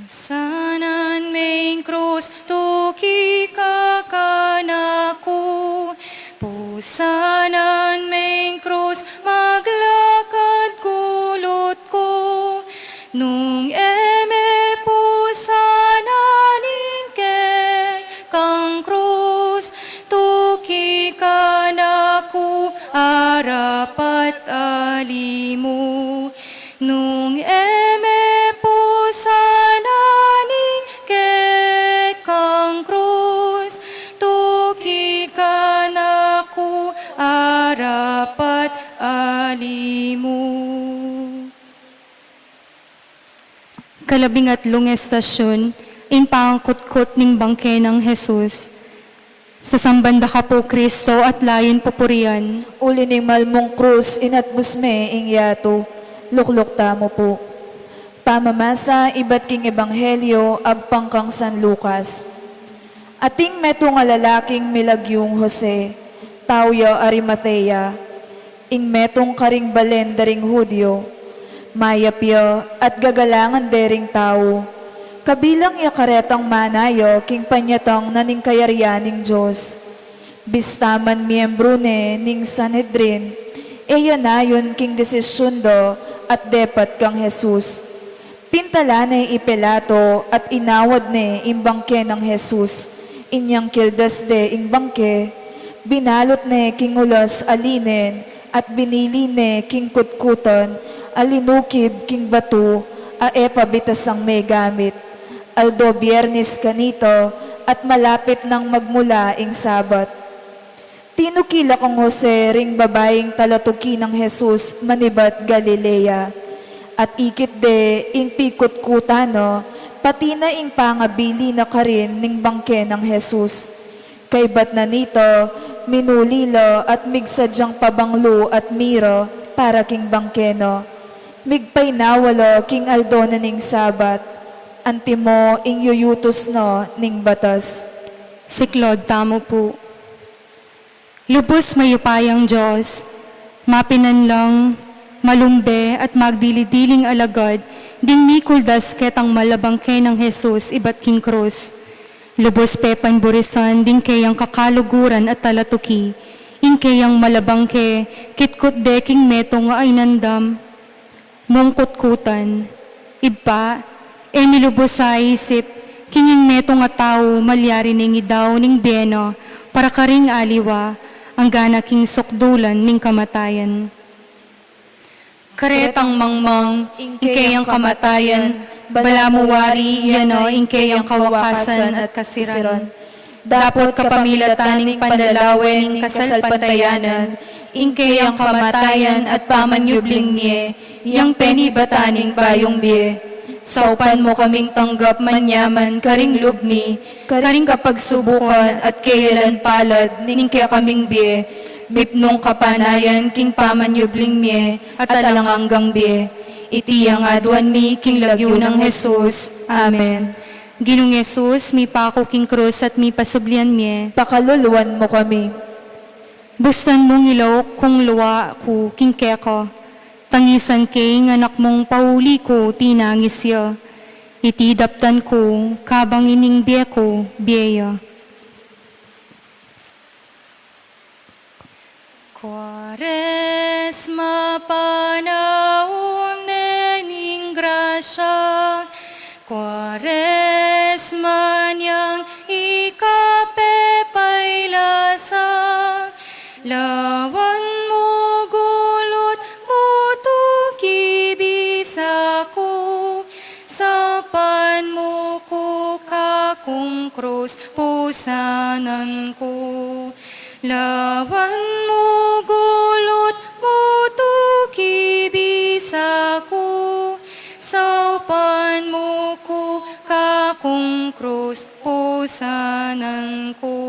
Pusanan me ing krus, tuki ka kanaku. Pusanan me ing krus, maglakad gulut ku. Nung e me pusanan ing kekang krus, tuki kanaku, arapat ali mu. Nung e me pusanan ing kekang krus, tuki kanaku, arapat ali mu. Kalabing atlung estasyun, ing pangkutkut ning bangke nang Jesus. Sasamban da ka pu, Kristo, at layun pupurian. Uli ning malmung krus, inatbus me ing yatu. Lukluk tamu pu. Pamamasa ibat king Ebanghelyo agpang kang San Lucas. Ating metung a lalaking milagyung Jose, tau ya Arimatea, ing metung karing balen da ring Judio. Mayap ya at gagalangan de ring tau. Kabilang ya karetang manaya king panyatang na ning kayarian ning Dios. Bista man miyembru ne ning Sanhedrin, e ya nayun king desisyun da at depat kang Jesus. Pintalan ne i Pilato at inawad ne ing bangke nang Jesus. Inyang kildas de ing bangke, binalut ne king ulas a linen at binili ne king kutkutan a linukib king batu a e pa bitasang megamit. Aldo Biernes kanita at malapit nang magmula ing Sabat. Tinuki la kang Jose ring babaing talatuki nang Jesus manibat Galilea, at ikit de ing pikutkutan na, pati na ing pangabili na karin ning bangke nang Jesus. Kaybat na nito, minuli la at migsadyang pabanglu at mira para king bangke na. Migpainawa la king aldo na ning Sabat, antimo ing yuyutus na ning batas. Siklaud tamu pu. Lubus mayupayang Dios, mapinanlang, malumbe at magdili-diling alagad ding mikuldas ketang malabang ke nang Jesus ibat king krus. Lubus pepanburisan ding keyang kakaluguran at talatuki, ing keyang malabang ke kitkut de king metung a inandam mung kutkutan. Ibpa, e mi lubus aisip king ing metung a tau malyari neng idau ning bie na para karing aliwa, anggana king sukdulan ning kamatayan. Karetang mangmang ing keyang kamatayan, balamu wari iya na ing keyang kawakasan at kasiran. Dapot kapamilatan ning panlalawe ning kasalpantayanan, ing keyang kamatayan at pamanyubling mie, yang penibatan ning bayung bie. Saupan mu kaming tanggap manyaman karing lub mi, karing kapagsubukan at keyalan palad ning kekaming bie, mipnung kapanayan king pamanyubling mie, at alang anggang bie. Iti yang aduan mi king lagyu nang Jesus. Amen. Ginung Jesus, mipaku king krus at mipasublian mie. Pakaluluan mu kami. Bustan mung ilauk kung lua ku king keka, tangisan ke ing anak mung pauli ku tinangis ya. Iti daptan ku, kabang ining bie ku, bie ya. Kuaresma, panaun ne ning grasya. Kuaresma, niang ikapepailasan. Lawan mu gulut mu tuki bisa ku. Saupan mu ku kakung krus pusanan ku. Lawan mu gulut mu tuki bisa ku. Saupan mu ku kakung krus pusanan ku.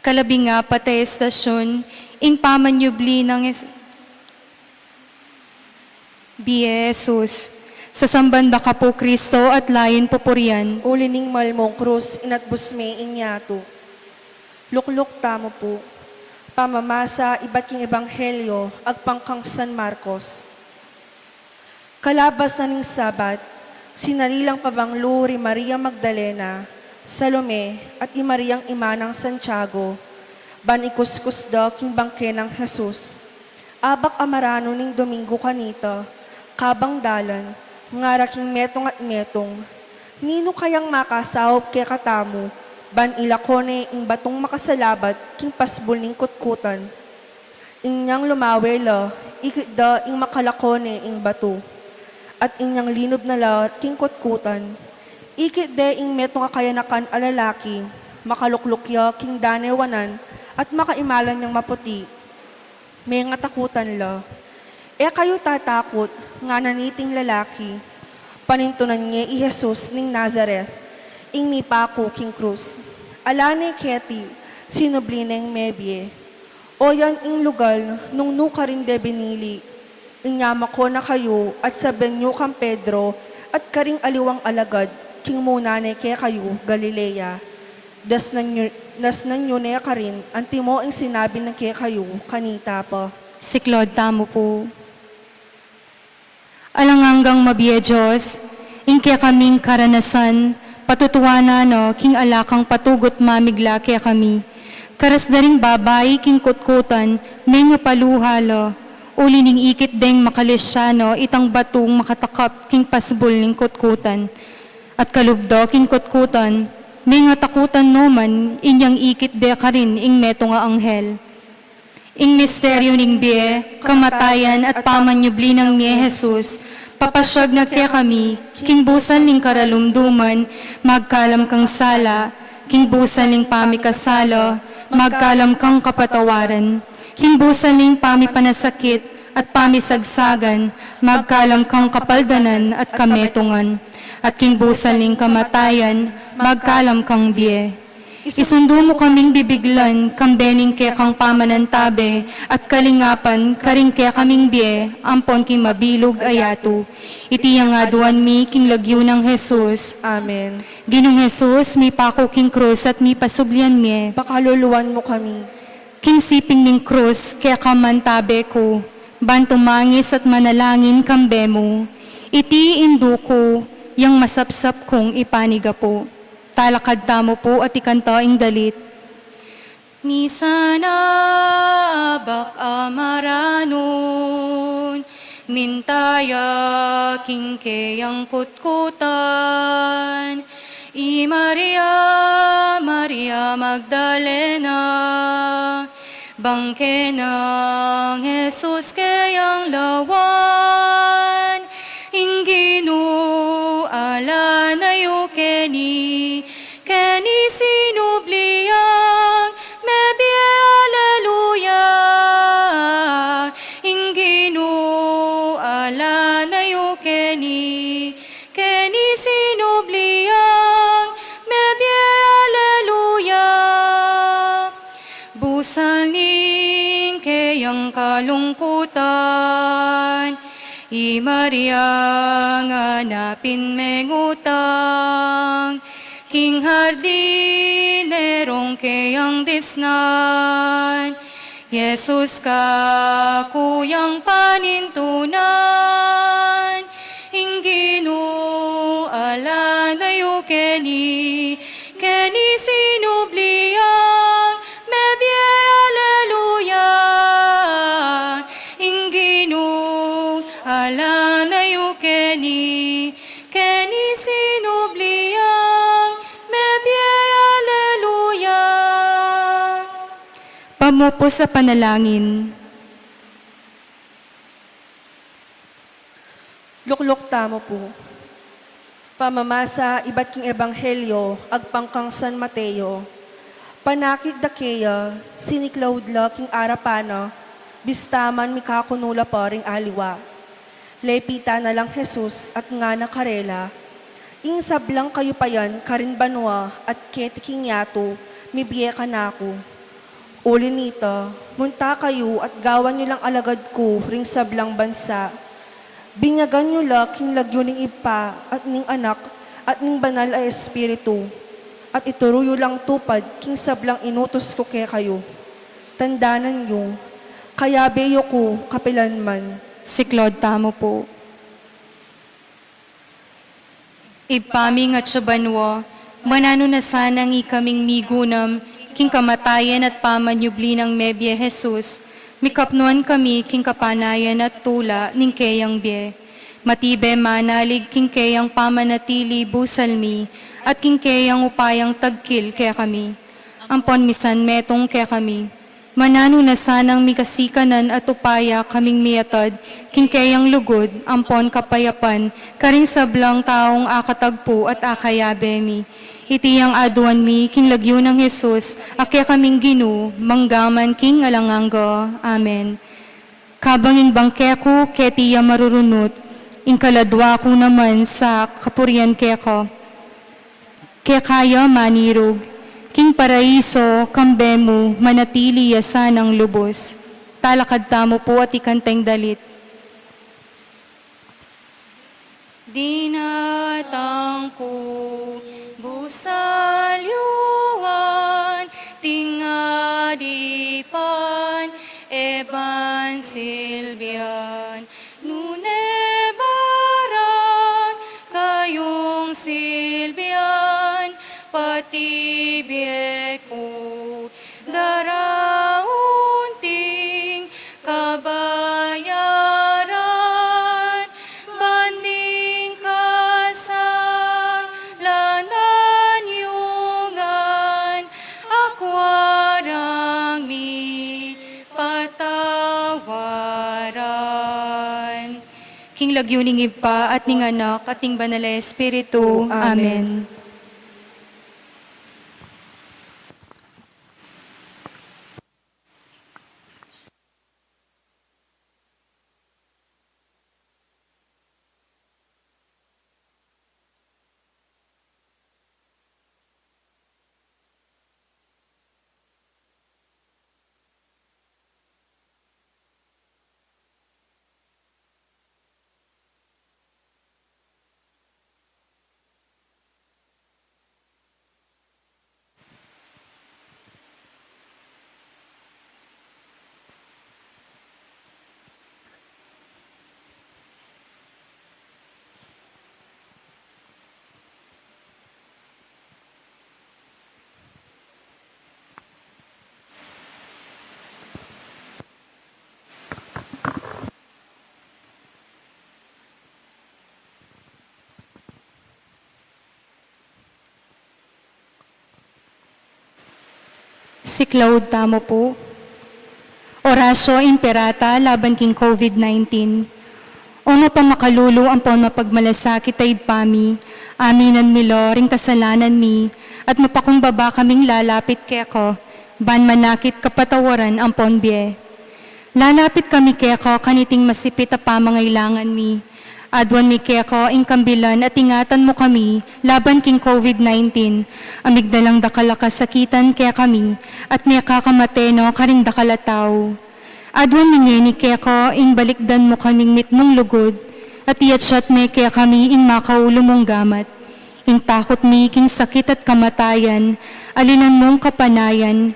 Kalabing apat a estasyun, ing pamanyubli nang es-, bie Jesus. Sasamban da ka pu Kristo at lain pupurian. Uli ning mal mung krus, inatbus me ing yatu. Lukluk tamu pu. Pamamasa ibat king Ebanghelyo agpang kang San Marcos. Kalabas na ning Sabat, sinali lang pabanglu ri Maria Magdalena, Salome, at i Mariang ima nang Santiago, ban ikuskus da king bangke nang Jesus. Abak a maranu ning Domingu kanita, kabang dalan, ngara king metung at metung, "Ninu kayang makasaup kekatamu, ban ilako ne ing batung makasalabat king pasbul ning kutkutan?" Inyang lumawe la, ikit da ing makalako ne ing batu. At inyang linub na la king kutkutan, ikit de ing metung a kayanakan a lalaki, makalukluk ya king danewanan at makaimalan yang maputi. Mengatakutan la. "E kayu tatakut," ngana niting lalaki. Panintunan ne i Jesus ning Nazaret, ing mipaku king krus. Ala ne keti, sinubli neng mebie. O yan ing lugal nung nu karin de binili. Inya mako na kayu at sabian yu kang Pedro at karing aliwang alagad, king muna ne kekayu Galilea. Dasnan yu, dasnan yu ne karin, antimo ing sinabi na kekayu kanita pa. Siklaud tamu pu. Alang anggang mabie Dios, ing kekaming karanasan, patutuanan no king ala kang patugut mamigla kekami. Karas da ring babai king kutkutan, mengapaluha la, uli ning ikit deng makalisyano itang batung makatakap king pasbul ning kutkutan. At kalub da king kutkutan, mengatakutan no man, inyang ikit de karin ing metung a anghel. Ing misteryu ning bie, kamatayan at pamanyubli nang mie Jesus, papasyag na kekami, king busan ning karalumduman, magkalam kang sala, king busan ning pamikasala, magkalam kang kapatawaran, king busan ning pamipanasakit at pamisagsagan, magkalam kang kapaldanan at kametungan, at king busan ning kamatayan, magkalam kang bie. Isundu mu kaming bibiglan, kambe ning kekang pamanantabe, at kalingapan, karing kekaming bie, ampon king mabilug a yatu. Iti ing aduan mi, king lagyu nang Jesus. Amen. Ginung Jesus, mipaku king krus at mipasublian mie. Pakaluluan mu kami. King siping ning krus, keka mantabe ku, ban tumangis at manalangin kambe mu. Iti indu ku, yang masapsap kung ipanigapu. Talakad tamu pu at ikanta ing dalit. Misan a abak a maranun, minta ya king keyang kutkutan, i Maria, Maria Magdalena, bangke nang Jesus keyang lawan, ing Ginu ala na yu keni, keni sinubli yang mebie, aleluya. Ing Ginu ala na yu keni, keni sinubli yang mebie, aleluya. Busal ning keyang kalungkutan, i Maria ngana pin mengutang, king hardin nerong keyang disnan, Jesus kaku yang panintunan, ing Ginu ala na yu keni, keni sinubli yang mebie, aleluya. Ing Ginu ala na yu keni, keni sinubli yang mebie, aleluya. Pamupus a panalangin. Lukluk tamu pu. Pamamasa ibat king Ebanghelyo agpang kang San Mateo. Panakit da keya, siniklaud la king arapan na, bista man mikakunu la pa ring aliwa. Lepitan na lang Jesus at ngana karela, ing sablang kayupayan karin banua at keti king yatu, mibie kanaku. Uli nita, munta kayu at gawan yu lang alagad ku ring sablang bansa. Binyagan yu la king lagyu ning Ibpa at ning Anak at ning Banal a Espiritu, at ituru yu lang tupad king sablang inutus ku kekayu. Tandanan yu, kayabe yu ku kapilan man. Siklaud tamu pu. Ibpa mi, ing atsu banua, mananu na sanang ikaming migunam king kamatayan at pamanyubli nang mebie Jesus, mikapnuan kami king kapanayan at tula ning keyang bie. Matibe manalig king keyang pamanatili busal mi, at king keyang upayang tagkil kekami. Ampon misan metung kekami. Mananu na sanang mikasikanan at upaya kaming miatad king keyang lugud ampon kapayapan karing sablang taung akatagpu at akayabe mi. Iti ing aduan mi king lagyu nang Jesus, a kekaming Ginu, mangga man king alang angga. Amen. Kabang ing bangke ku keti ya marurunut, ing kaladua ku naman sa kapurian keka. Keka ya manirug, king paraiso kambe mu manatili ya sanang lubus. Talakad tamu pu at ikanta ing dalit. Dinatang ku busal yu, anting adipan, e ban silbian, nune baran kayung silbian, pati bie ku daraun ting kabayaran, ban ding kasalanan yu ngan akwang mi patawaran. King lagyu ning Ibpa, at ning Anak, at ning Banal a Espiritu. Amen. Amen. Siklaud tamu pu. Oratio Imperata laban king COVID nineteen. O mapamakalulu ampon mapagmalasakit a Ibpa mi, aminan mi lo ring kasalanan mi, at mapakumbaba kaming lalapit keka, ban manakit kapatawaran ampon bie. Lalapit kami keka kaniting masipit a pamangailangan mi. Aduan mi keka ing kambilan at ingatan mu kami laban king COVID nineteen, a migdalang dakal a kasakitan kekami, at mekakamate no karing dakal a tau. Aduan mi ngeni keka ing balikdan mu kaming mitmung lugud, at iatsat me kekami ing makaulu mung gamat. Ing takut mi king sakit at kamatayan, alilan mung kapanayan,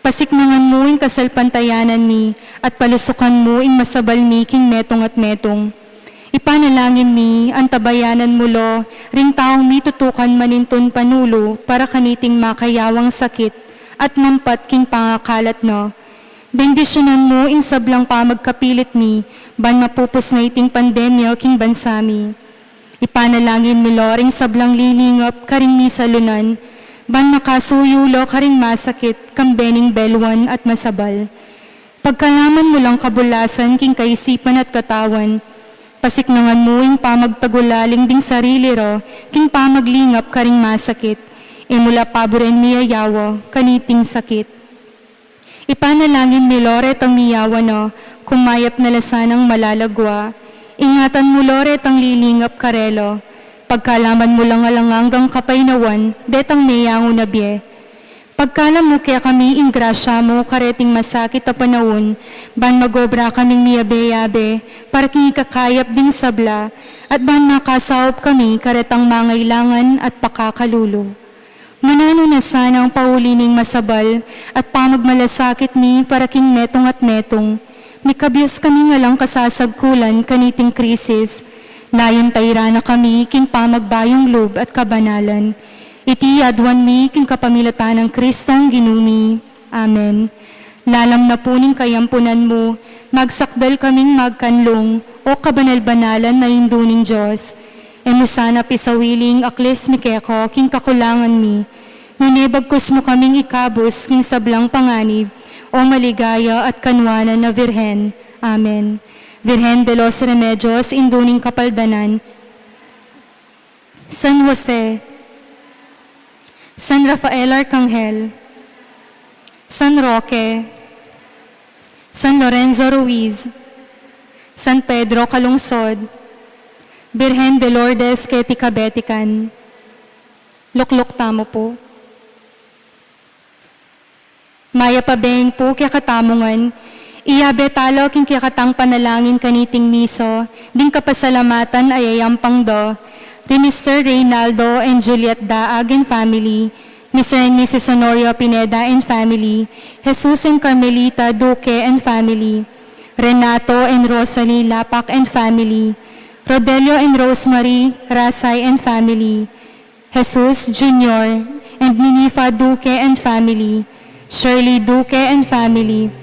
pasiknangan mu ing kasalpantayanan mi, at palusukan mu ing masabal mi king metung at metung. Ipanalangin mi, antabayanan mu lo, ring taung mitutukan manintun panulu para kaniting makayawang sakit, at mampat king pangakalat na. Bendisyunan mu ing sablang pamagkapilit mi, ban mapupus na iting pandemya king bansa mi. Ipanalangin mi lo ring sablang lilingap karing misalunan, ban makasuyu lo karing masakit, kambe ning beluan at masabal. Pagkalaman mu lang kabulasan king kaisipan at katawan, pasiknangan mu ing pamagtagulaling ding sarili ra, king pamaglingap karing masakit, e mu la paburen miyayawa kaniting sakit. Ipanalangin mi lo retang miyawa na, kumayap na la sanang malalagwa. Ingatan mu lo retang lilingap karela. Pagkalaman mu lang alang anggang kapaynawan detang meyangu na bie. Pagkalam mu kekami ing grasya mu kareting masakit a panaun, ban magobra kaming miyabe-yabe para king ikakayap ding sabla, at ban makasaup kami karetang mangailangan at pakakalulu. Mananu na sanang pauli ning masabal at pamagmalasakit mi para king metung at metung. Mikabyus kami ngan lang kasasagkulan kaniting krisis. Layun tairan na kami king pamagbayung lub at kabanalan. Iti aduan mi king kapamilatan nang Kristong Ginu mi. Amen. Lalam na pu ning kayampunan mu, magsakdal kaming magkanlung, o kabanal-banalan a Indu ning Dios. E mu sana pisawili ing aklis mi keka king kakulangan mi, nune bagkus mu kaming ikabus king sablang panganib, o maligaya at kanwanan a Virgen. Amen. Virgen de los Remedios, Indu ning Kapaldanan, San Jose, San Rafael Arcangel, San Roque, San Lorenzo Ruiz, San Pedro Calungsod, Birhen de Lourdes keti kabetikan. Lukluk tamu pu. Mayap a beng pu kekatamu ngan, iyabe tala king kekatang panalangin kaniting misa, ding kapasalamatan a yayampang da, ri Mister Reynaldo and Juliet Daag and family, Mister and Missus Honorio Pineda and family, Jesus and Carmelita Duque and family, Renato and Rosalie Lapac and family, Rodelio and Rosemary Rasay and family, Jesus Junior and Minifa Duque and family, Shirley Duque and family,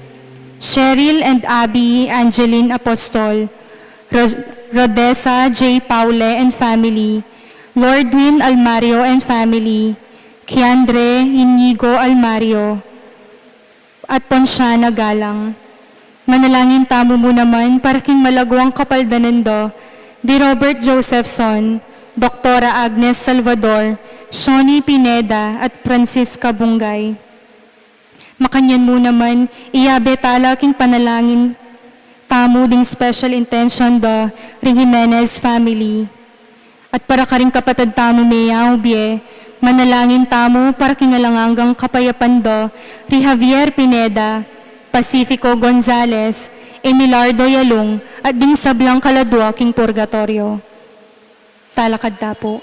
Cheryl and Abby Angeline Apostol, Ro-, Rodessa J Paule and family, Lordwin Almario and family, Kiandre Inigo Almario, at Ponciana Galang. Manalangin tamu mu naman para king malaguang kapaldanan da, di Robert Josephson, Doktora Agnes Salvador, Shoni Pineda, at Francisca Bungay. Makanyan mu naman, iyabe tala king panalangin tamu ding special intention da ring Jimenez family. At para karing kapatad tamu meyangu bie, manalangin tamu para king alang anggang kapayapan da ri Javier Pineda, Pacifico Gonzales, Emilardo Yalung, at ding sablang kaladua king purgatoryo. Talakad ta pu.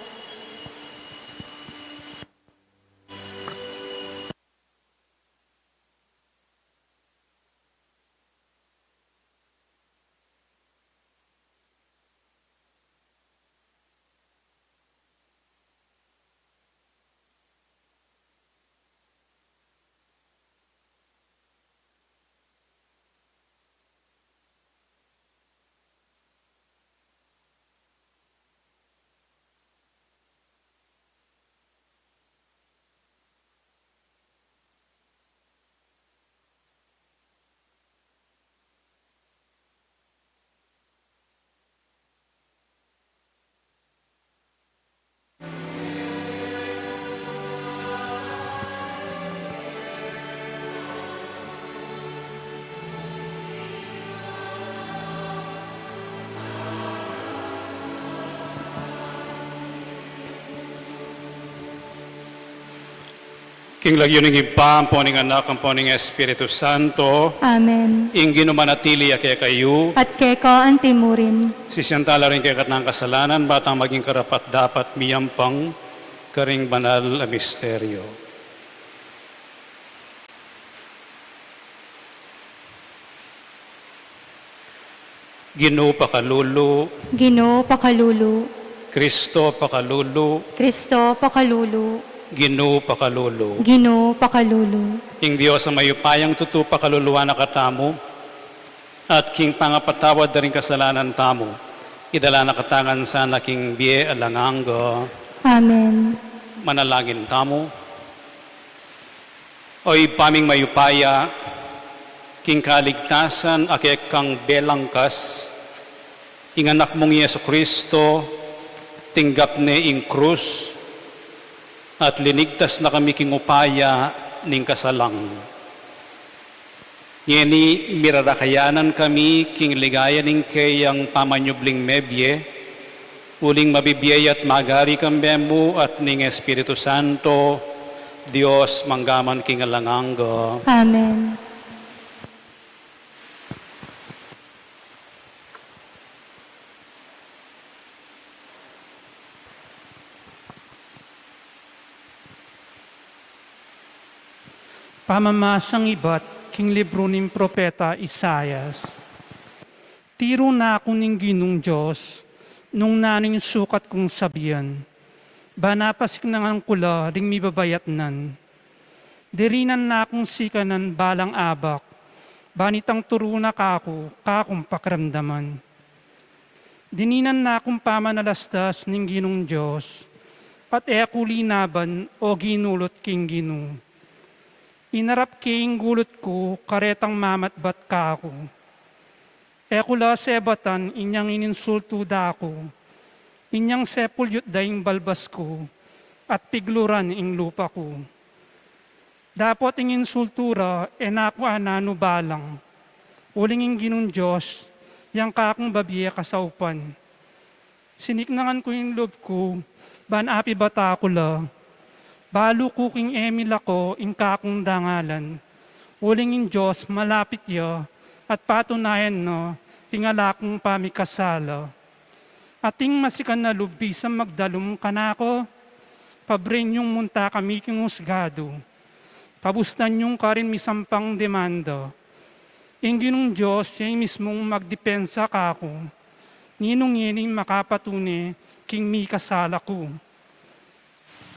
King lagyu ning Ibpa, ampo ning Anak, ampo ning Espiritu Santo. Amen. Ing Ginu manatili ya kekayu. At keka antimurin. Sisian tala ring kekatang kasalanan, ba tang maging karapat-dapat miyampang karing banal a misteryo. Ginu pakalulu. Ginu pakalulu. Kristo pakalulu. Kristo pakalulu. Ginu pakalulu. Ginu pakalulu. Ing Dios a mayupayang tutu pakaluluan na katamu, at king pangapatawad da ring kasalanan tamu, idala na katamu ngan sana king bie alang angga. Amen. Manalangin tamu. O Ibpa ming mayupaya, king kaligtasan a kekang belangkas, ing Anak mung Jesucristo, tinggap ne ing krus, at linigtas na kami king upaya ning kasalang. Ngeni mirarakayanan kami king ligaya ning keyang pamanyubling mebie, uling mabibie ya't magari kambe mu at ning Espiritu Santo, Dios, mangga man king alang angga. Amen. Pamamasang ibat king libru ning propeta Isaias. Tiru na ku ning Ginung Dios, nung nanu ing sukat kung sabian, ba napasiknangan ku la ring mibabayatnan. Dirinan na kung sikanan balang abak, ban itang turu na kaku, kakung pakiramdaman. Dininan na kung pamanalastas ning Ginung Dios, at e ku linaban o ginulut king Ginu. Inarap ke ing gulut ku karetang mamatbat kaku. E ku la sebatan inyang ininsultu da ku, inyang sepulyut da ing balbas ku, at pigluran ing lupa ku. Dapot ing insultu ra e na ku ananu balang, uling ing Ginung Dios yang kakung babie kasaupan. Siniknangan ku ing lub ku, ban apibata ku la. Balu ku king e milako ing kakung dangalan, uling ing Dios malapit ya, at patunayan na king ala kung pamikasala. Ating masikan a lub bisang magdalum kanaku? Pabren yung munta kami king husgadu. Pabustan yung karin misampang demanda. Ing Ginung Dios ya ing mismung magdepensa kaku. Ninung ini ing makapatune king mikasala ku?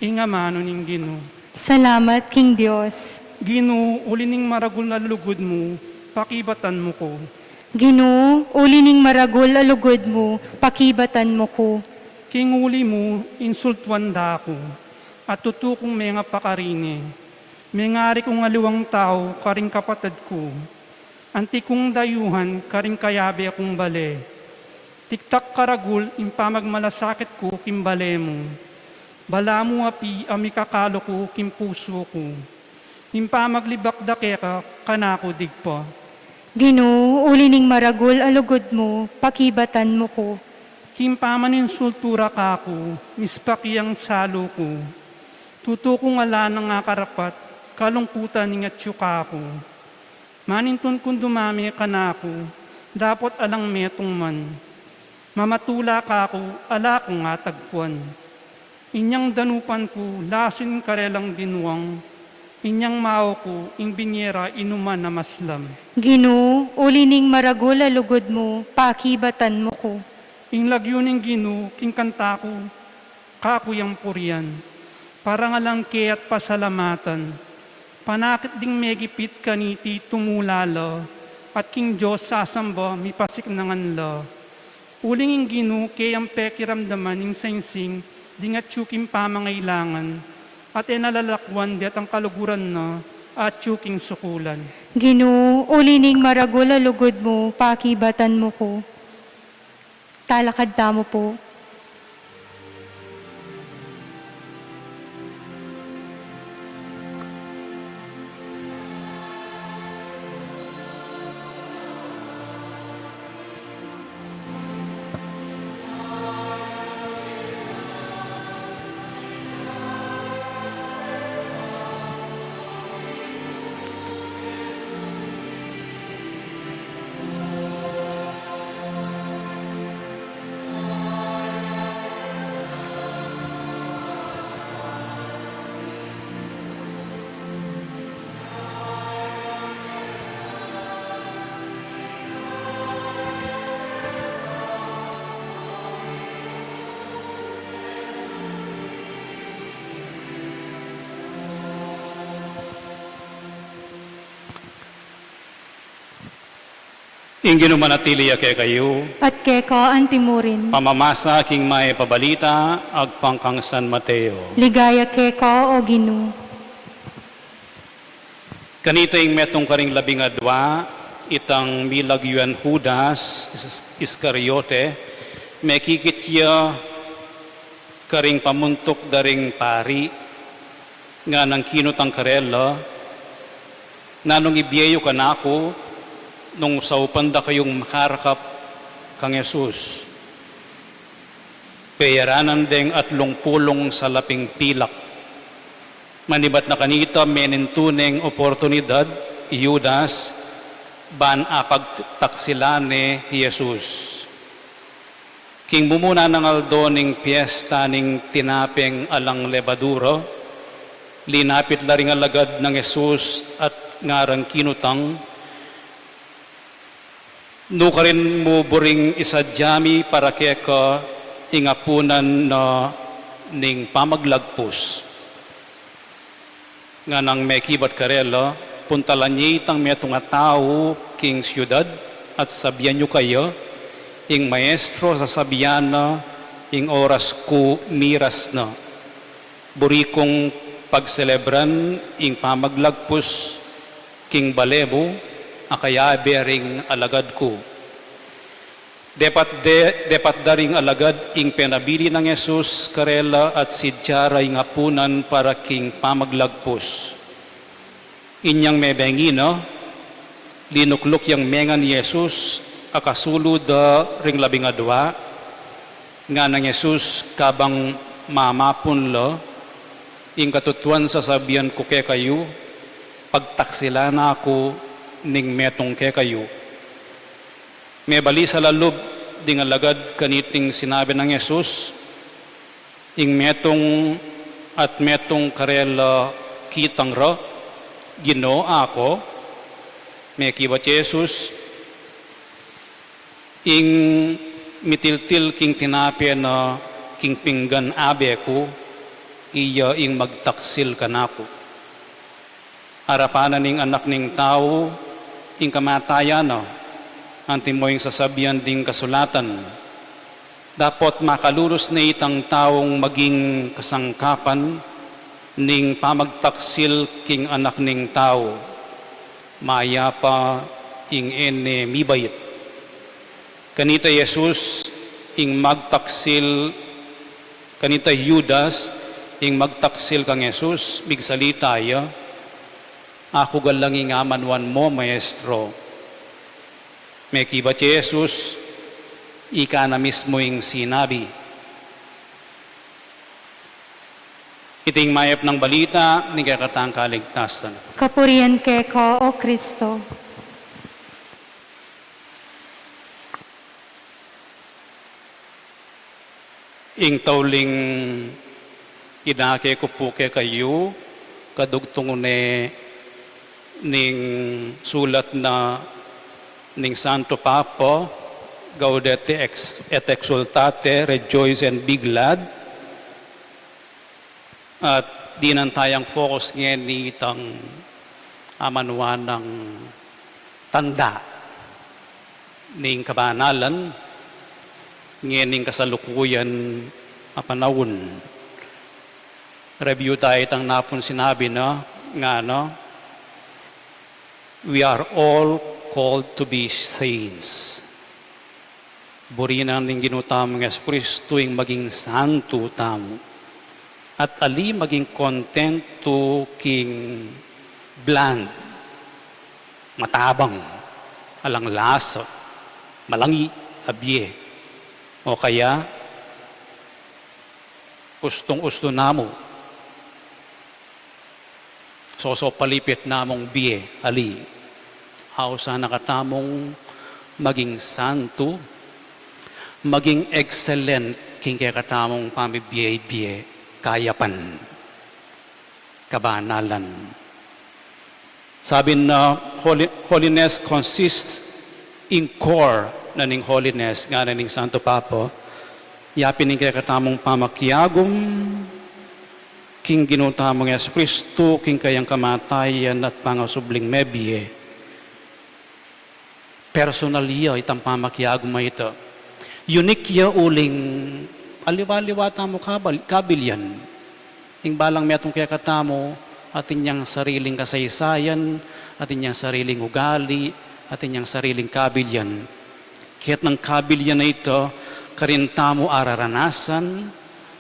Ing amanu ning Ginu. Salamat king Dios. Ginu, uli ning maragul a lugud mu, pakibatan mu ku. Ginu, uli ning maragul a lugud mu, pakibatan mu ku. King uli mu, insultuan da ku, at tutu kung menga pakarini. Mengari kung aliwang tau karing kapatad ku. Anti kung dayuhan karing kayabe kung bale. Tiktak karagul ing pamagmalasakit ku king bale mu. Balamu api a mikakalu ku king pusu ku. Ing pamaglibak da keka kanaku digpa. Ginu, uli ning maragul a lugud mu, pakibatan mu ku. King pamaninsultu ra kaku, mispak yang salu ku. Tutu kung ala nang akarapat, kalungkutan ing atyu kaku. Manintun kung dumame kanaku, dapot alang metung man. Mamatula kaku, ala kung atagpuan. Inyang danupan ku, lasun karelang dinuang. Inyang mau ku, ing binie ra inuman a maslam. Ginu, uli ning maragul a lugud mu, pakibatan mu ku. Ing lagyu ning Ginu, king kanta ku, kaku yang purian. Parangalan ke at pasalamatan. Panakit ding megipit kaniti tumula la, at king Dios sasamba mipasiknangan la. Uling ing Ginu ke yang pekiramdaman ing singsing ding atyu king pamangailangan, at e na lalakwan detang kaluguran na atyu king sukulan. Ginu, uli ning maragul a lugud mu, pakibatan mu ku. Talakad tamu pu. Ing Ginu manatili ya kekayu. At keka antimurin. Pamamasa king Mayap a Balita agpang kang San Mateo. Ligaya keka, O Ginu. Kanita ing metung karing labing adua, itang milagyuan Judas Is-, Iscariote, mekikit ya karing pamuntuk da ring pari, nganang kinutang karela, "Nanung ibie yu kanaku nung saupan da kayung makarakap kang Jesus?" Peyaranan deng atlung pulung salaping pilak. Manibat na kanita, menintu neng oportunidad i Judas ban apagtaksilan ne i Jesus. King mumuna nang aldo ning piesta ning tinapeng alang lebadura, linapit la ring alagad nang Jesus at ngarang kinutang, "Nukarin mu buring isadya mi para keka ing apunan na ning pamaglagpus?" Nganang mekibat karela, "Puntalan ye itang metung a tau king siudad at sabian yu kaya, 'Ing Maestro sasabian na, ing oras ku miras na. Buri kung pagselebran ing pamaglagpus king bale mu, a kayabe ring alagad ku.'" Depat de, depat da ring alagad ing penabili nang Jesus karela at sidya ra ing apunan para king pamaglagpus. Inyang mebeng ina, linukluk yang mengan i Jesus a kasulu da ring labing adua, nganang Jesus kabang mamapun la, "Ing katutuan sasabian ku kekayu, pagtaksilan na ku ning metung kekayu." Mebalisa la lub ding alagad kaniting sinabi nang Jesus, "Ing metung at metung karela kitang ra, Ginu, aku." Mekibat Jesus, "Ing mitiltil king tinape na king pinggan abe ku, iya ing magtaksil kanaku. Arapan na ning Anak ning Tau ing kamatayan na, antimo ing sasabian ding kasulatan. Dapot makalulus ne itang taung maging kasangkapan ning pamagtaksil king Anak ning Tau. Mayap a ing e ne mibait." Kanita Jesus ing magtaksil, kanita Judas ing magtaksil kang Jesus, migsalita ya, "Aku galang ing amanuan mu, Maestro." Mekibat Jesus, "Ika na mismu ing sinabi." Iting mayap nang balita ning kekatang kaligtasan. Kapurian keka, O Kristo. Ing tauling idake ku pu kekayu, kadugtung ne ning sulat na ning Santo Papa, Gaudete ex-, et Exsultate, Rejoice and Be Glad. At dinan tayang focus ngeni itang amanuan nang tanda ning kabanalan ngening kasalukuyan a panaun. Review tayu itang napun sinabi na, ngana, "We are all called to be saints." Buri na ning Ginu tamung Jesucristo ing maging santu tamu. At ali maging kontentu king bland, matabang, alang lasa, malangi a bie, o kaya ustung-ustu namu, sosopalipit namung bie, ali. Ausan na katamung maging santu, maging excellent king kekatamung pamibie-bie, kayapan, kabanalan. Sabi na, holi-, holiness consists in core na ning holiness, ngana ning Santo Papa, yapin ing kekatamung pamakiagum king Ginu tamung Jesucristo, king kayang kamatayan at pangasubling mebie. Personal ya itang pamakiagum a ita. Unique ya uling aliwa-aliwa tamu kabal-, kabilyan. Ing balang metung kekatamu, atin yang sariling kasaysayan, atin yang sariling ugali, atin yang sariling kabilyan. Ketang kabilyan a ita, karin tamu araranasan,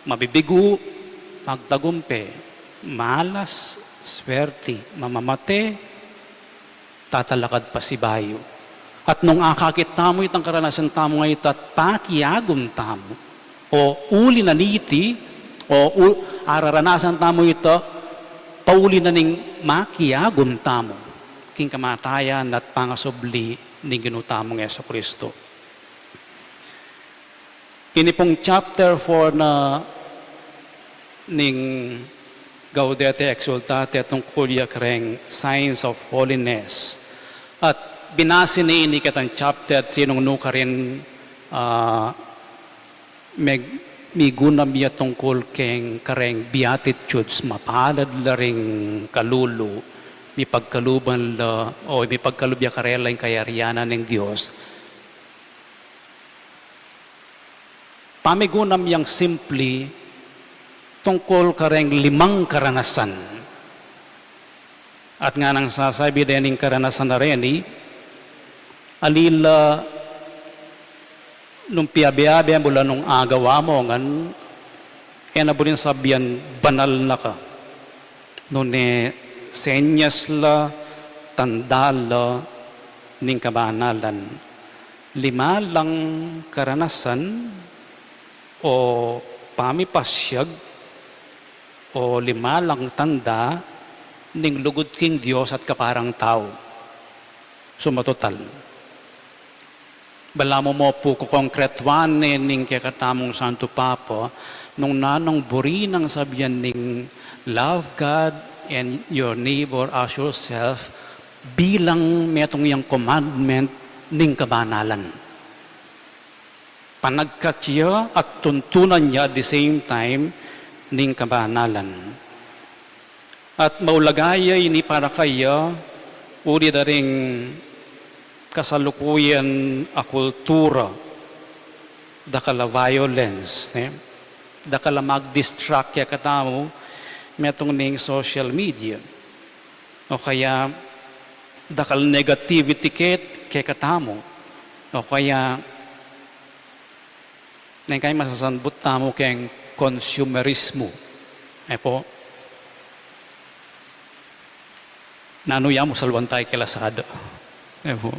mabibigu, magtagumpe, malas, swerte, mamamate, tatalakad pasibayu. At nung akakit tamu itang karanasan tamu a ita at pakiagum tamu, o uli na niti, o u-, araranasan tamu ita, pauli na ning makiagum tamu king kamatayan at pangasubli ning Ginu tamung Jesucristo. Ini pung chapter four na ning Gaudete Exsultate tungkul ya kareng signs of holiness. At binasi ne ini ketang chapter three nung nukarin, ah, meg-, migunam ya tungkul keng kareng Beatitudes, mapalad la ring kalulu, mipagkaluban la, o mipagkalub ya karela ing kayarian ning Dios. Pamigunam yang simpli tungkul kareng limang karanasan. At nganang sasabi dening karanasan a reni, ali la nung piabe-abe mu la nung agawa mu ngan, e na buring sabian banal na ka. Nune senyas la, tanda la ning kabanalan. Lima lang karanasan o pamipasyag o lima lang tanda ning lugud king Dios at kaparang tau. Suma total. Balamu mu pu kokongkretuan ne ning kekatamung Santo Papa, nung nanung buri nang sabian ning love God and your neighbor as yourself, bilang metung yang commandment ning kabanalan. Panagkat ya at tuntunan ya at the same time ning kabanalan. At maulaga ya ini para kaya, uli da ring kasalukuyan a kultura, dakal a violence, ne? Dakal a mag-distract kekatamu, metung ning social media. O kaya, dakal negativity ke-, kekatamu. O kaya, neng kaya masasanbut tamu keng konsumerismo. E pu, nanu ya mu saluan tamu keng Lazada. E pu,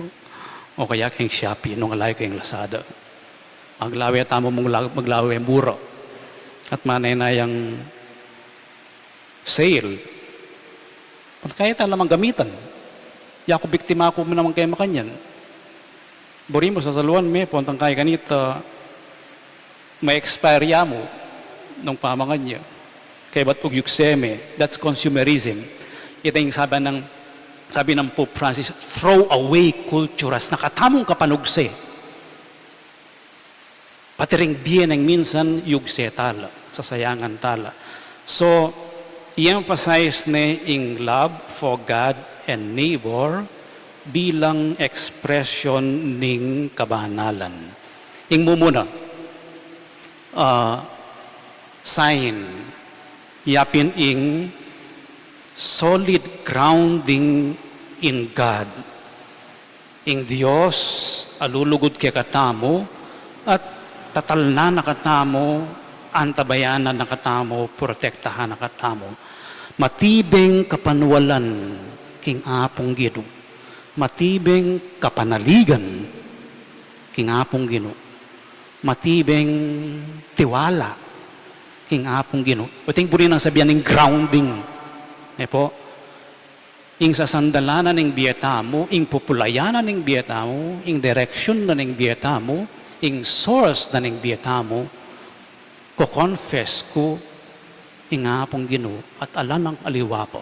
o kaya keng Shopee, nung ala keng Lazada. Maglawe tamu mung la-, maglawe mura. At manenayang sale. Pontang kaya tala mang gamitan. Yaku biktima ku naman kaya makanyan. Buri mu sasaluan me, pontang kaya kanita ma-expire ya mu nung pamangan ya. Kaya bat ugyugse me, that's consumerism. Ita ing sabi nang, sabi nang Pope Francis, throw away culture. As nakatamung kapanugse. Pati ring bie neng minsan, yugse tala, sasayangan tala. So, i-emphasize ne ing love for God and neighbor bilang expression ning kabanalan. Ing mumuna, ah, sign, yapin ing solid grounding in God. Ing Dios a lulugud kekatamu at tatalnan na katamu, antabayanan na katamu, protektahan na katamu. Matibeng kapanwalan king Apung Ginu. Matibeng kapanaligan king Apung Ginu. Matibeng tiwala king Apung Ginu. Iti ing buri nang sabian ning grounding. E pu, ing sasandalan na ning bie tamu, ing pupulayan na ning bie tamu, ing direksyun na ning bie tamu, ing source na ning bie tamu, ko-confess ku ing Apung Ginu at ala nang aliwa pa.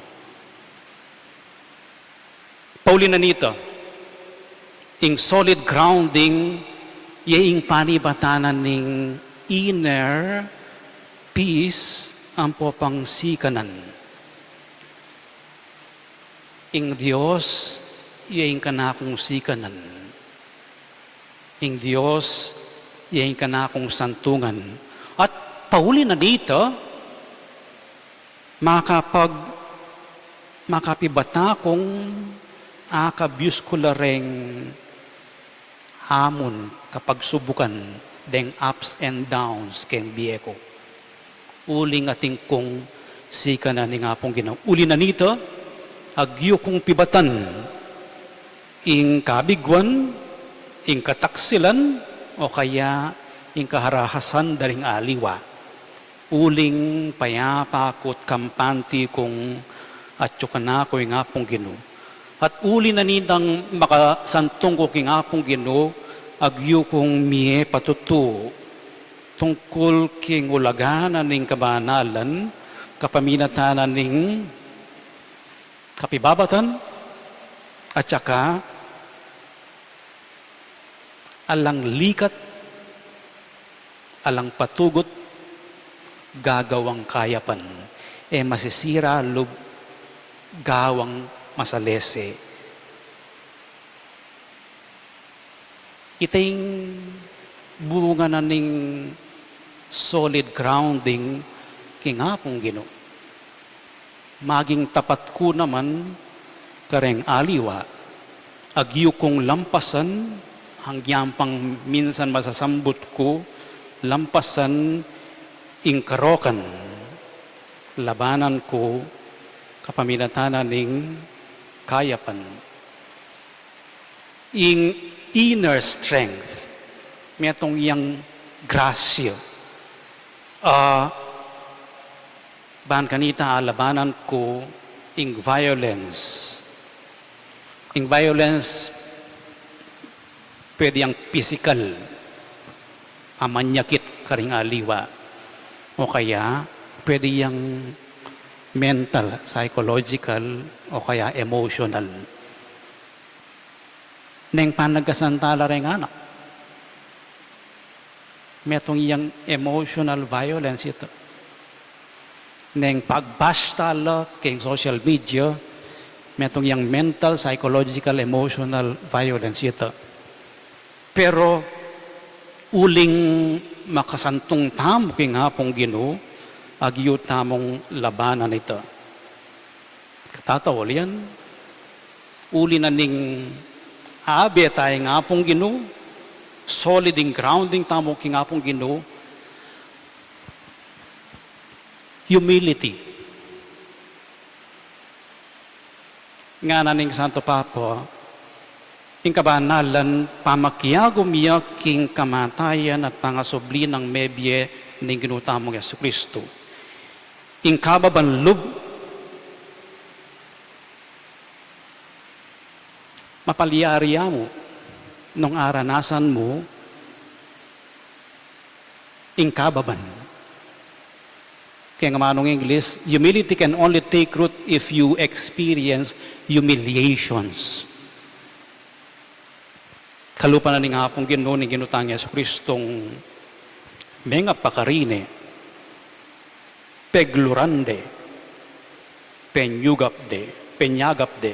Pauli na nita, ing solid grounding, ya ing panibatan na ning inner peace ampo pang sikanan. Ing Dios, ya ing kanakung sikanan. Ing Dios, ya ing kanakung santungan. At pauli na nita, makapag-, makapibata kung akabyus ku la reng amun kapagsubukan deng ups and downs keng bie ku. Uling atin kung sikanan ning Apung Ginu. Uli na nita, agyu kung pibatan ing kabiguan, ing kataksilan, o kaya ing kaharahasan da ring aliwa. Uling payapa ku't kampante kung atyu kanaku ing Apung Ginu. At uli na nitang makasantung ku king Apung Ginu, agyu kung mie patutu tungkul king ulagan na ning kabanalan, kapamilatan na ning kapibabatan, at saka alang likat, alang patugut, gagawang kayapan. E masisira lub gawang masalese. Ita ing bunga na ning solid grounding king Apung Ginu. Maging tapat ku naman kareng aliwa, agyu kung lampasan, hanggang pang minsan masasambut ku, lampasan ing karokan, labanan ku, kapamilatan na ning kayapan. Ing inner strength, metung yang grasya. Ah, ban kanita alabanan ku ing violence. Ing violence, pwede yang pisikal, amanyakit karing aliwa. O kaya, pwede yang mental, psychological, o kaya emotional. Neng panagkasantala reng anak, metung yang emotional violence ita. Neng pag-bash tala king social media, metung yang mental, psychological, emotional violence ita. Pero uling makasantung tamu king Apung Ginu, agyu tamung labanan ita. Katatawal yan. Uli na ning abe taya king Apung Ginu, solid ing grounding tamu king Apung Ginu, humility. Ngana ning Santo Papa, ing kabanalan pamakiagum ya king kamatayan at pangasubli nang mebie ning Ginu tamung Jesucristo. Ing kababan lub, mapalyari ya mu nung aranasan mu ing kababan. Keng amanung English, humility can only take root if you experience humiliations. Kalupa na ning Apung Ginu, ning Ginu tang Jesucristong mengap a karine, pegluran de, penyugap de, penyagap de.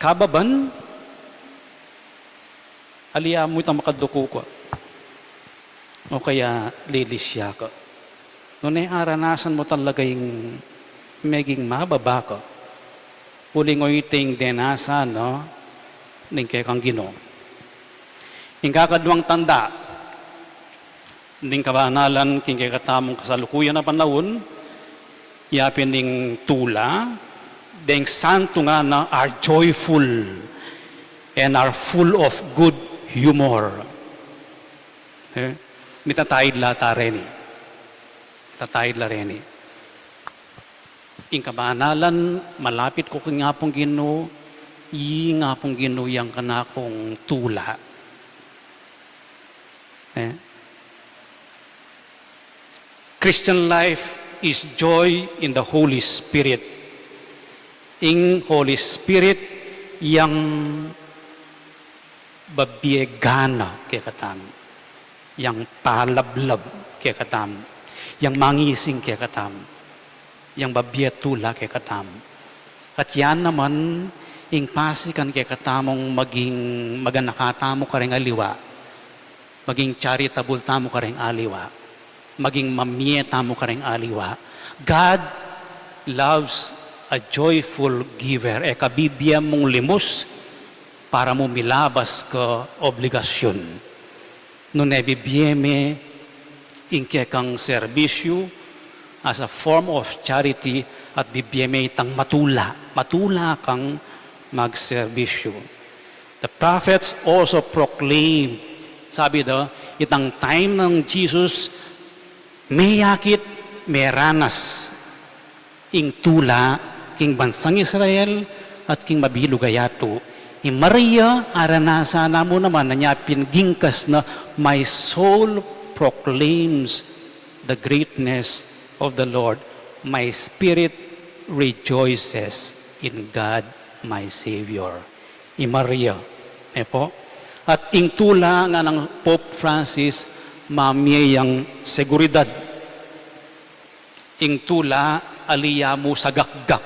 Kababan, ali ya mu itang makaduku ka, o kaya lilisya ka. Nune aranasan mu talaga ing meging mababa ka, uling oyting denasan, no, ning kekang Ginu. Ing kakaduang tanda ning kabanalan king kekatamung kasalukuyan a panaun, yapin ing tula, deng santu ngana are joyful and are full of good humor. Eh, mitataid la ta reni. Mitataid la reni. Ing kabanalan, malapit ku king Apung Ginu, ing Apung Ginu yang kanakung tula. Eh? Christian life is joy in the Holy Spirit. Ing Holy Spirit yang babie gana kekatamu, yang palablab kekatamu, yang mangising kekatamu, yang babie tula kekatamu. At yan naman, ing pasikan kekatamung maging maganaka tamu kareng aliwa, maging charitable tamu kareng aliwa, maging mamie tamu kareng aliwa. God loves a joyful giver. E ka bibie mung limus para mu milabas ka obligasyun. Nune bibie me ing kekang serbisyu as a form of charity at bibie me itang matula. Matula kang magserbisyu. The prophets also proclaim, sabi da, itang time nang Jesus, meyakit, meranas ing tula king bansang Israel at king mabilug a yatu. I Maria, aranasan namu naman na nya pin gingkas na, "My soul proclaims the greatness of the Lord. My spirit rejoices in God, my Savior." I Maria, e po? At ing tula nganang Pope Francis, mamie yang seguridad. Ing tula, ali ya mu sagakgak,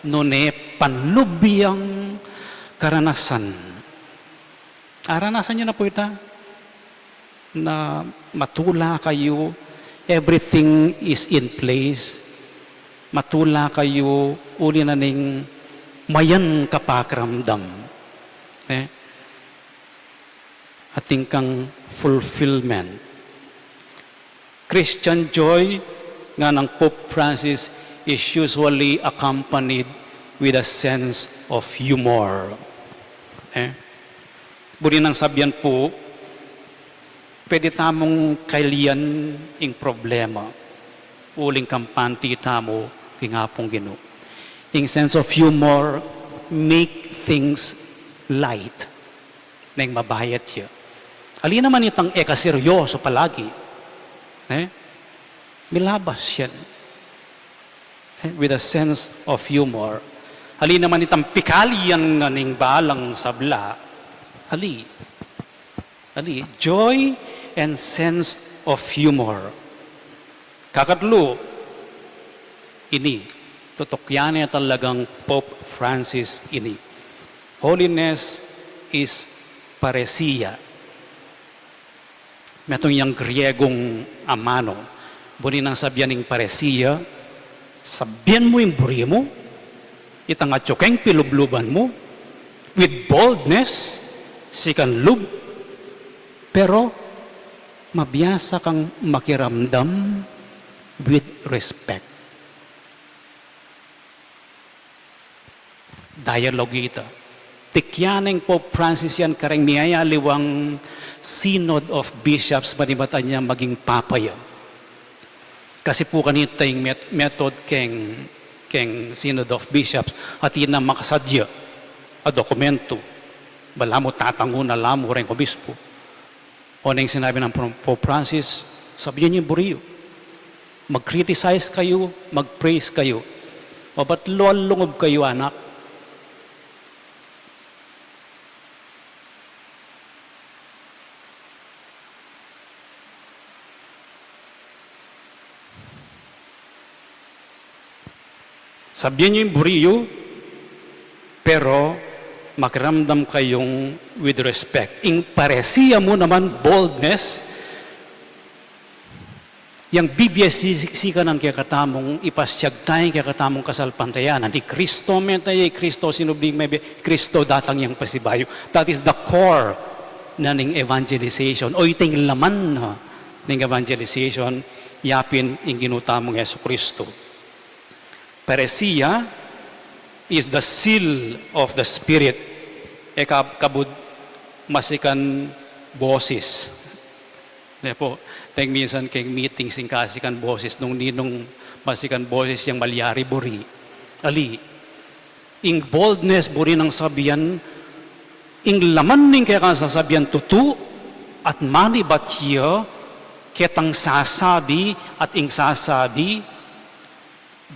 nune panlub yang karanasan. Aranasan yu na pu ita na matula kayu, everything is in place. Matula kayu, uli na ning mayan ka pakiramdam. E? Atin kang fulfillment. Christian joy, nganang Pope Francis, is usually accompanied with a sense of humor. E? Buri nang sabian pu, pwede tamung kalian ing problema uling kampante tamu king Apung Ginu. Ing sense of humor make things light. Neng mabayat ya. Ali naman itang e ka seryoso palagi. E? Milabas yan. E? With a sense of humor. Ali naman itang pikalian ngan ing balang sabla. Ali. Ali. Joy and sense of humor. Kakatlu, ini, tutukian ne talagang Pope Francis ini. Holiness is paresia. Metung yang Griegong amanu. Buri nang sabian ing paresia, sabian mu ing buri mu, itang atyu keng pilubluban mu, with boldness, sikan lub, pero mabiasa kang makiramdam with respect. Dialogue ita. Tikyan neng Pope Francis yan kareng miyayaliwang Synod of Bishops, manibatan ya maging papa ya. Kasi pu kanita ing met-, method keng, keng Synod of Bishops, atin na makasadya a dokumentu, balamu tatangu na la mu reng obispu. O neng sinabi nang Pope Francis, sabian yu ing buri yu. Mag-criticize kayu, mag-praise kayu. Obat lungub kayu, anak. Sabian yu ing buri yu, pero makiramdam kayung with respect. Ing paresia mu naman, boldness, yang bibie si-, sikanan kekatamung ipasiag taya ing kekatamung kasalpantayanan. I Kristo mete ya, i Kristo sinubli mebie, i Kristo datang yang pasibayu. That is the core na ning evangelization. O ita ing laman na ning evangelization, yapin ing Ginu tamung Jesucristo. Paresia is the seal of the Spirit. E ka-, kabud masikan bosis. Ne po, teng minsan keng meeting sing kasikan bosis, nung ninung masikan bosis yang malyari buri. Ali, ing boldness buri nang sabian, ing laman ning kekang sasabian tutu, at manibat ya ketang sasabi at ing sasabi,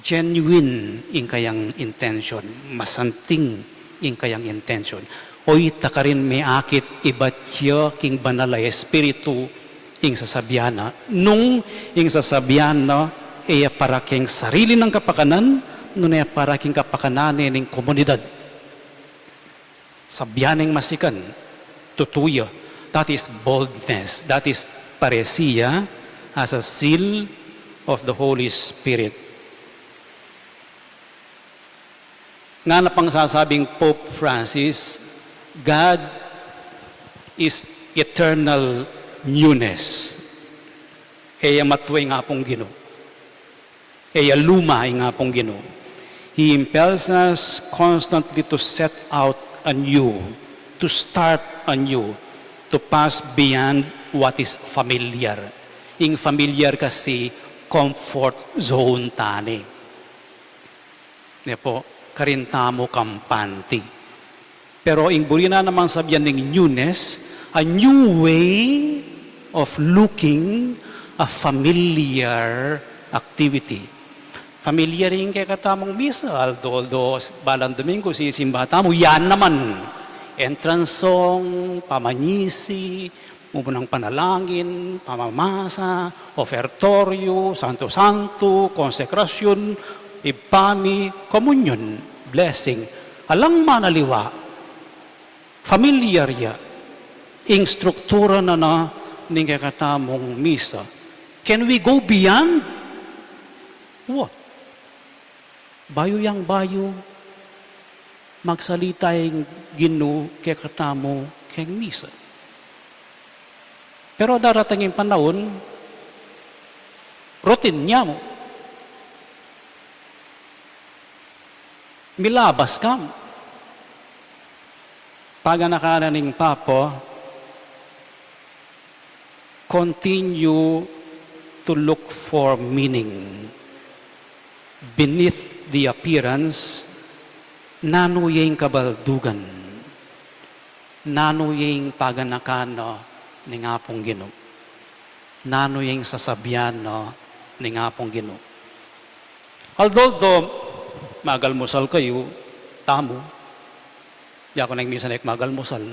genuine ing kayang intention, masanting ing kayang intention. O ita karin meakit ibat ya king Banal a Espiritu ing sasabian na. Nung ing sasabian na e ya para keng sarili nang kapakanan, nune para king kapakanan ne ning komunidad. Sabyan neng masikan, tutu ya. That is boldness. That is paresia as a seal of the Holy Spirit. Ngana pang sasabing Pope Francis, "God is eternal newness." E ya matwe ing Apung Ginu. E ya luma ing Apung Ginu. He impels us constantly to set out anew, to start anew, to pass beyond what is familiar. Ing familiar kasi comfort zone tane. Ne po, karin tamu kampante. Pero ing buri na namang sabyan ning newness, a new way of looking a familiar activity. Familiar ing kekatamung misa, although, although balang Domingo sisimba tamu, yan naman. Entrance song, pamanyisi, mumunang panalangin, pamamasa, ofertorio, santu-santu, konsekrasyun, ibpa mi, komunyon, blessing. Alang manaliwa, familiar ya, ing struktura na na ning kekatamung misa. Can we go beyond? Wa. Bayu yang bayu, magsalita ing Ginu kekatamu keng misa. Pero darating ing panaun, routine ya mu. Milabas ka mu. Paganaka na ning Papa, continue to look for meaning beneath the appearance. Nanu ya ing kabaldugan? Nanu ya ing paganakan na ning Apung Ginu? Nanu ya ing sasabyan na ning Apung Ginu? Although, although, mag-almusal kayu, tamu, yaku neng misa na mag-almusal.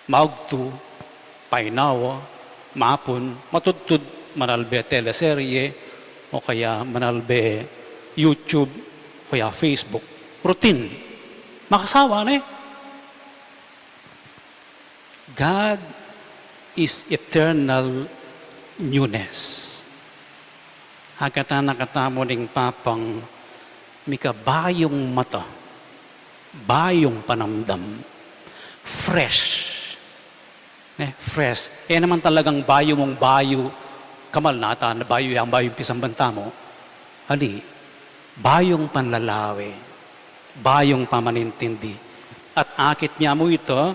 Maugtu, painawa, mapun, matudtud, manalbe teleserye, o kaya manalbe YouTube, o kaya Facebook. Routine. Makasawa ne. God is eternal newness. Akatan na katamu ning Papang mika bayung mata, bayung panamdam, fresh. Ne, fresh. E naman talagang bayu mung bayu, kamal na ata, bayu yang bayung pisamban tamu. Ali, bayung panlalawe, bayung pamanintindi. At akit nia mu ita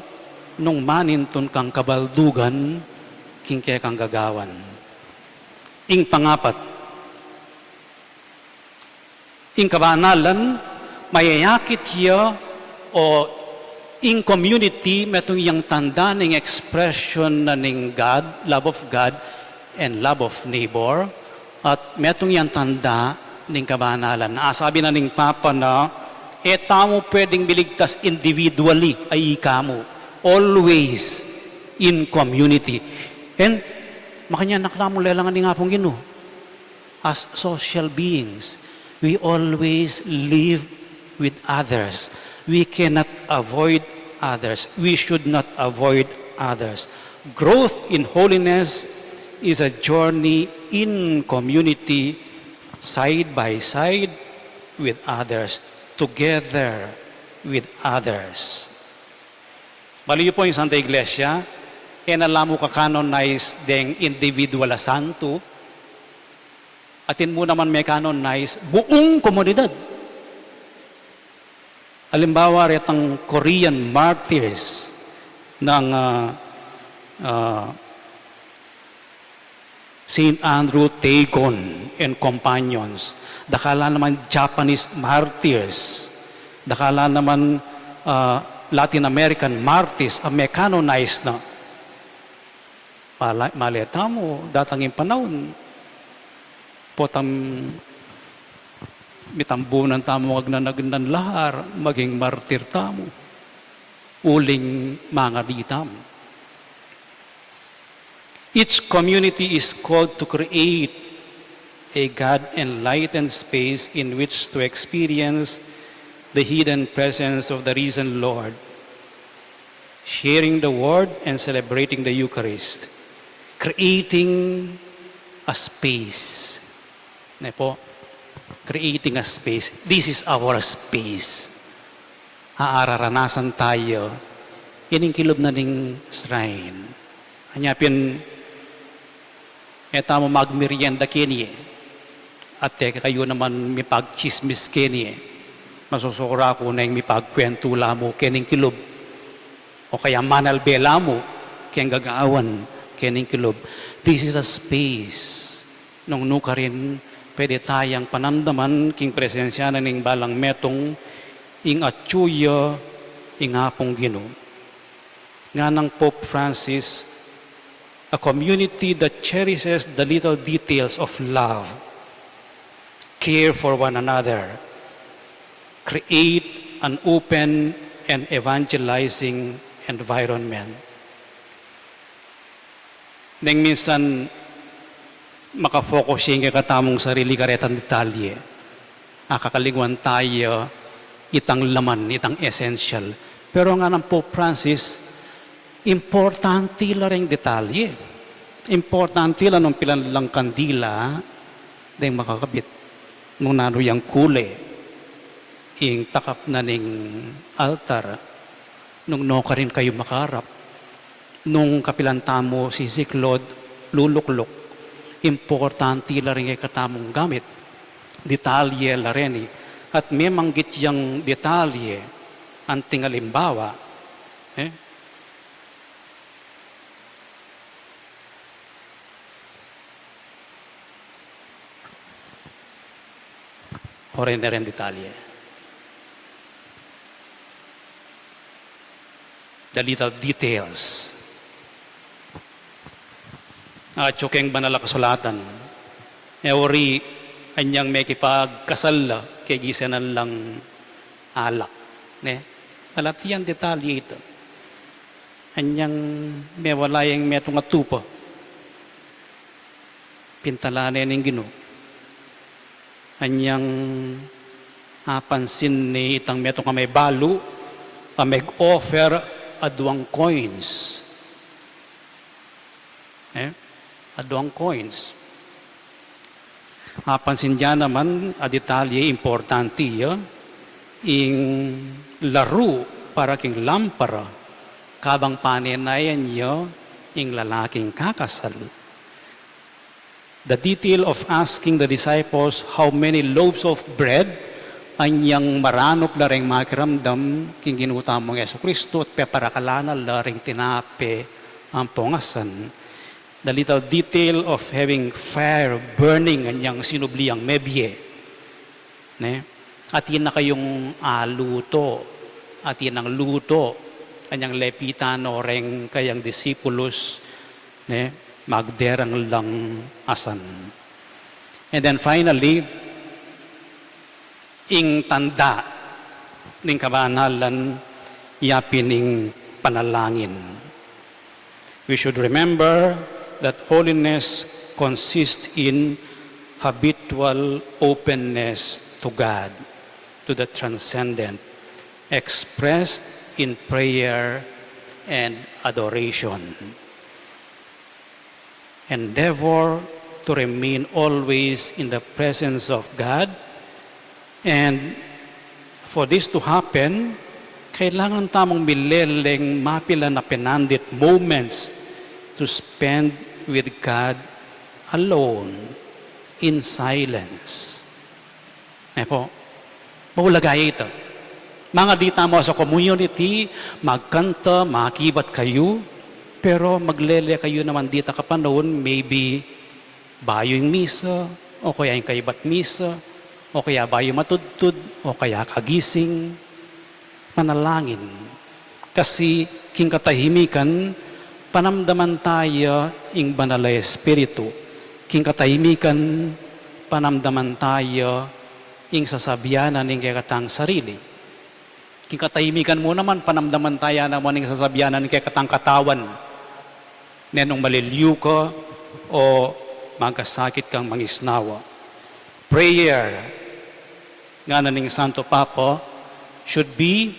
nung manintun kang kabaldugan king kekang gagawan. Ing pangapat, ing kabanalan, mayayakit ya o ing community, metung yang tanda ning expression na ning God, love of God, and love of neighbor, at metung yang tanda ning kabanalan. Asabi na ning Papa na, e tamu pwedeng miligtas individually, a ika mu. Always in community. And, makanyan na katamu lelangan ning Apung Ginu. As social beings, we always live with others. We cannot avoid others. We should not avoid others. Growth in holiness is a journey in community, side by side with others, together with others. Balu yu pu ing Santa Iglesia, e na la mu ka-canonize deng individual a santu, atin mu naman me-canonize buung komunidad. Alimbawa, retang Korean martyrs ng, ah, ah, Saint Andrew Taegon and companions. Dakal la naman Japanese martyrs. Dakal la naman, ah, Latin American martyrs a me-canonize na. Mala-, maleta mu, datang ing panaun, potang mitambunan tamu, magnanagnan lahar, maging martir tamu, uling mangadi tamu. Each community is called to create a God-enlightened space in which to experience the hidden presence of the risen Lord, sharing the Word and celebrating the Eucharist, creating a space. Ne po? Creating a space. This is our space. Araranasan taya ining kilub na ning shrine. Anya pin, e tamu magmerienda keni, at e kayu naman mipagtsismis keni. Masusura ku neng mipagkwentu la mu kening kilub, o kaya manalbe la mu keng gagawan kening kilub. This is a space nung nukarin pwede tayang panamdaman king presensya na ning balang metung ing atyu ya ing Apung Ginu. Ngana nang Pope Francis, a community that cherishes the little details of love, care for one another, create an open and evangelizing environment. Neng minsan makafocus ya ing kekatamung sarili karetang detalye, akakalingwan taya itang laman, itang essential. Pero ngana nang Pope Francis, importante la ring detalye. Importante la nung pilan lang kandila deng makakabit, nung nanu yang kule ing takap na ning altar, nung nukarin kayu makaarap, nung kapilan tamu sisiklod, lulukluk, importante la ring kekatamung gamit. Detalye la reni. At memanggit yang detalye, anting alimbawa, e? O reni, reni detalye. The little details. Atyu keng Banal a Kasulatan, e uri anyang mekipagkasal la, kegisanan lang alak, ne? Ala, atin yang detalye ita. Anyang mewala yang metung a tupa, pintalan ne ning Ginu. Anyang apansin ne itang metung a mebalu a meg-offer aduang coins. E? Aduang coins. Apansin ya naman a detalye, importante ya, ing laru para king lampara, kabang panenayan ya ing lalaking kakasal. The detail of asking the disciples how many loaves of bread, anyang maranup la reng makiramdam king Ginu tamung Jesucristo at peparakalan na la ring tinape ampong asan. The little detail of having fire burning, anyang sinubli yang mebie. Ne? Atin na kayung aluto, atin nang luto, anyang lepitan no reng kayang disipulus, ne? Magderang lang asan. And then finally, ing tanda ning kabanalan, ya pin ing panalangin. We should remember that holiness consists in habitual openness to God, to the transcendent, expressed in prayer and adoration. Endeavor to remain always in the presence of God, and for this to happen, kailangan tamung mileleng mapilan a penandit moments to spend with God alone in silence. E po, maulaga ya ita. Mangadi tamu sa community, magkanta, makibat kayu, pero maglele kayu naman dita kapanaun, maybe bayu ing misa, o kaya ing kaibat misa, o kaya bayu matudtud, o kaya kagising. Manalangin. Kasi king katahimikan, panamdaman taya ing Banal a Espiritu. King katahimikan, panamdaman taya ing sasabianan ning kekatang sarili. King katahimikan mu naman, panamdaman taya naman ing sasabianan ning kekatang katawan. Nenung maliliu ka o magkasakit kang mangisnawa. prayer, ngana ning Santo Papa, should be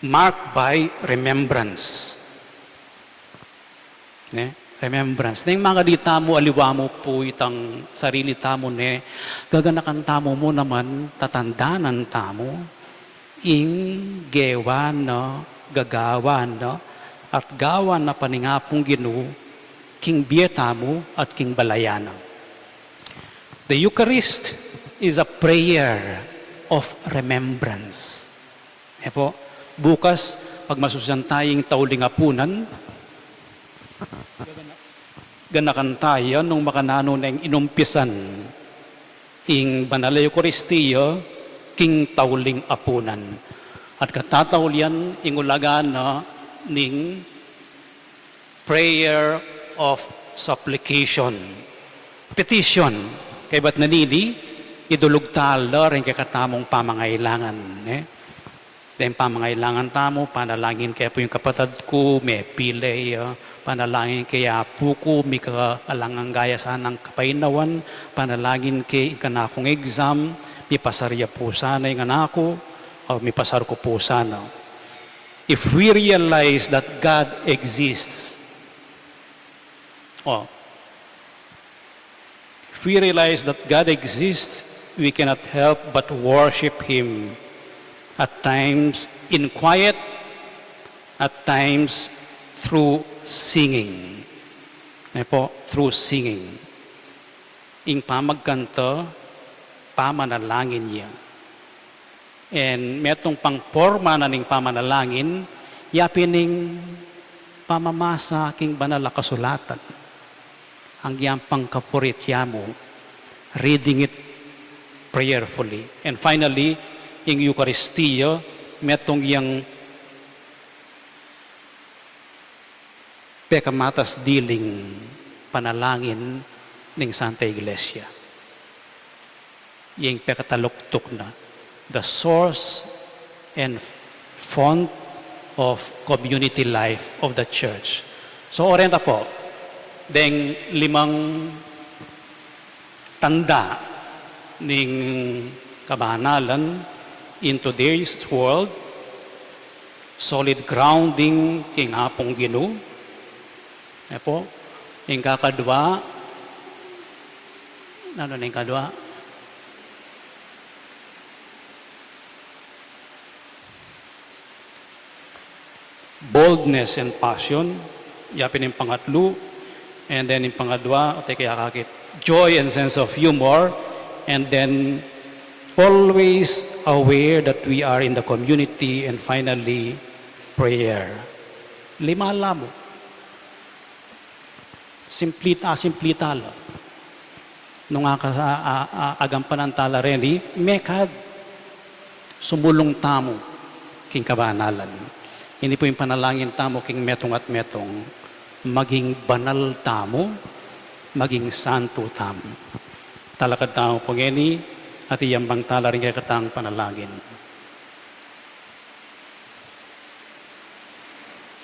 marked by remembrance. Ne? Remembrance. Neng mangadi tamu, aliwa mu pu itang sarili tamu, ne? Gaganakan tamu mu naman, tatandanan tamu ing gewa na, gagawa na, at gawan na pa ning Apung Ginu king bie tamu at king balayan na. The Eucharist is a prayer of remembrance. E po, bukas, pagmasusian taya ing tauling apunan, ganakan taya nung makananu neng inumpisan ing Banal a Eukaristia king tauling apunan. At katataulian ing ulaga na ning prayer of supplication, petition. Kaybat na nini, idulug tala ring kekatamung pamangailangan, e? Deng pamangailangan tamu, panalangin ke pu ing kapatad ku, mepilay, a, panalangin ke ing apu ku, mika alang anggaya sanang kapainawan, panalangin ke ing kanakung exam, mipasar ya pu sana ing anak ku, o mipasar ku pu sana. If we realize that God exists, o, if we realize that God exists, we cannot help but worship Him, at times in quiet, at times through singing. Ne po, through singing. Ing pamagkanta, pamanalangin ya. And metung pang porma na ning pamanalangin, ya pin ing pamamasa king Banal a Kasulatan. Agyang pangkapurit ya mu, reading it prayerfully. And finally, ing Eukaristia, metung yang pekamatas diling panalangin ning Santa Iglesia. Ing pekataluktuk na, the source and font of community life of the church. So, orenta po, deng limang tanda ning kabanalan in today's world, solid grounding king Apung Ginu. E po, ing kakadwa, nanu ning kadwa? Boldness and passion, ya pin ing pangatlu, and then ing pangadwa, o teka, akakit, joy and sense of humor, and then always aware that we are in the community, and finally, prayer. Lima la mu. Simplit, a, simplita la. Nung aka-, a, a, a, agampanan tala reni, mekad sumulung tamu king kabanalan. Ini pu ing panalangin tamu king metung at metung, maging banal tamu, maging santu tamu. Talakad tamu pu ngeni, at iyambang tala ring kekatang panalangin.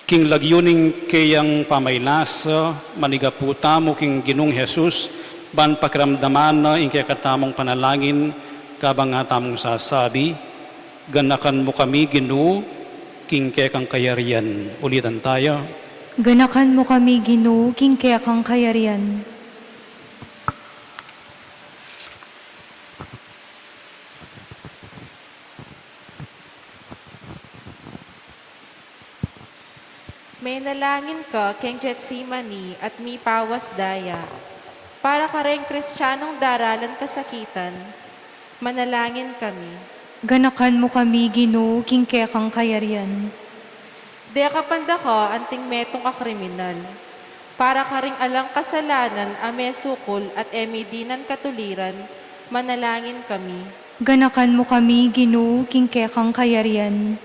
King lagyu ning keyang pamailasa, manigapu tamu king Ginung Jesus, ban pakiramdaman na ing kekatamung panalangin, kabang atamung sasabi, "Ganakan mu kami, Ginu, king kekang kayarian." Ulitan taya. Ganakan mu kami, Ginu, king kekang kayarian. Menalangin ka keng Getsemani at mipawas daya. Para kareng Kristianong daralan kasakitan, manalangin kami. Ganakan mu kami, Ginu, king kekang kayarian. Deka pandaka anting metung a kriminal. Para karing alang kasalanan a mesukul at e mi dinan katuliran, manalangin kami. Ganakan mu kami, Ginu, king kekang kayarian.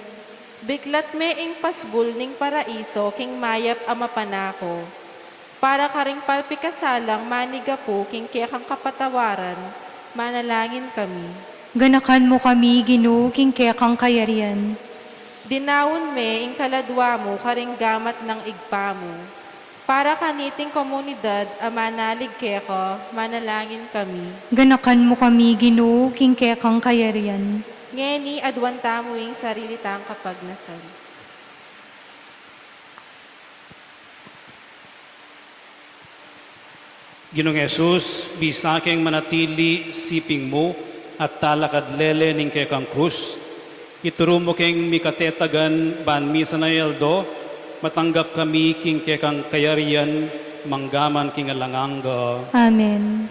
Biklat me ing pasbul ning paraiso king mayap a mapanako. Para karing palpikasalang manigapu king kekang kapatawaran, manalangin kami. Ganakan mu kami, Ginu, king kekang kayarian. Dinaun me ing kaladwa mu karing gamat nang Ibpa mu. Para kaniting komunidad a manalig keka, manalangin kami. Ganakan mu kami, Ginu, king kekang kayarian. Ngeni, aduan tamu ing sarili tang kapagnasan. Ginung Jesus, bisa keng manatili siping mu at talakad lele ning kekang krus, ituru mu keng mikatetagan ban misan a aldo matanggap kami king kekang kayarian manggaman king alang angga. Amen.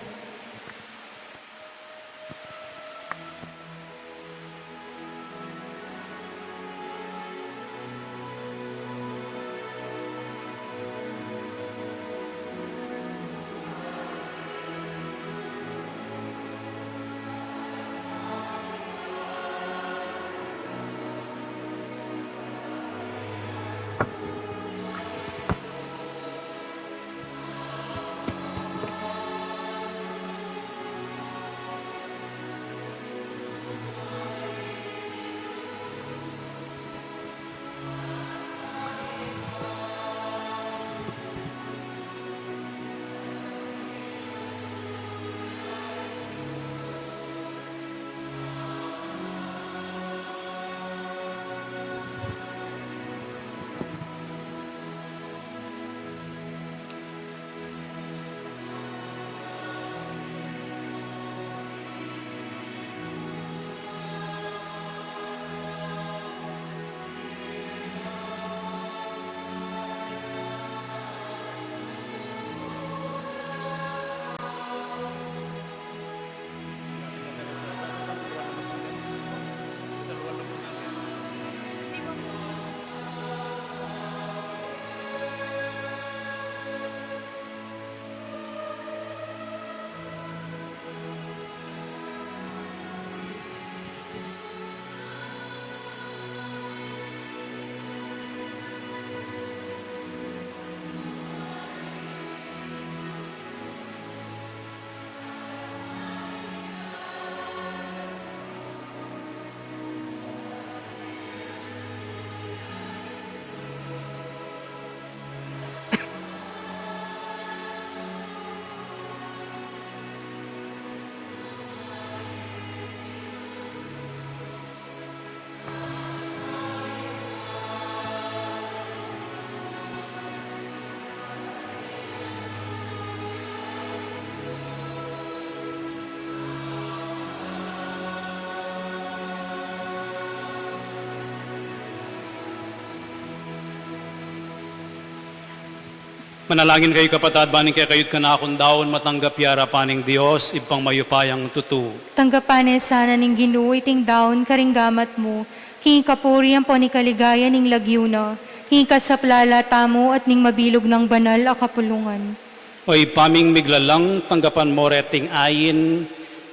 Manalangin kayu, kapatad, ban ing kekayu't kanakung daun matanggap ya arapan ning Dios, Ibpang mayupayang tutu. Tanggapan na sana ning Ginu iting daun karing gamat mu, king kapurian ampon king kaligayan ning lagyu na, king kasaplalan tamu at ning mabilug nang banal a kapulungan. O Ibpa ming miglalang, tanggapan mu reting ain,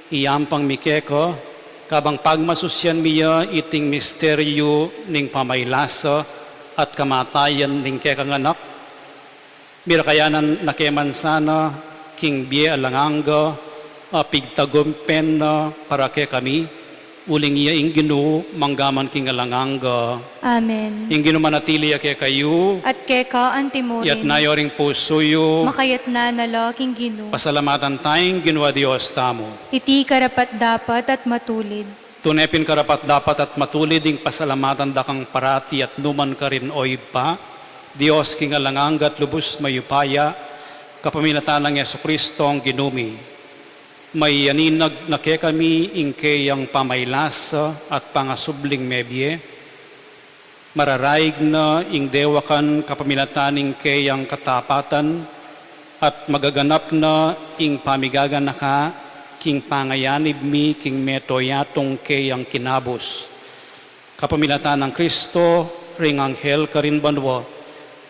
iyampang mi keka, kabang pagmasusyan mi ya iting misteryu ning pamaylasa at kamatayan ning kekang Anak, mirakayanan na ke man sana king bie alang angga, a pigtagumpen na para kekami, uling iya ing Ginu, manggaman king alang angga. Amen. Ing Ginu manatili ya kekayu. At keka antimurin. Iyatas yu ring pusu yu. Makayatas na la king Ginu. Pasalamatan taya ing Ginu a Dios tamu. Iti karapat-dapat at matulid. Tune pin karapat-dapat at matulid ing pasalamatan da kang parati at nu man karin, o Ibpa, Dios king alang angga at lubus mayupaya, kapamilatan nang Jesucristo a Ginu mi. Mayaninag na kekami ing keyang pamaylasa at pangasubling mebie, mararaig na ing dewakan kapamilatan ning keyang katapatan, at magaganap na ing pamigaganaka king pangayanib mi king meto yatung keyang kinabus. Kapamilatan nang Kristo, ring anghel karin banua,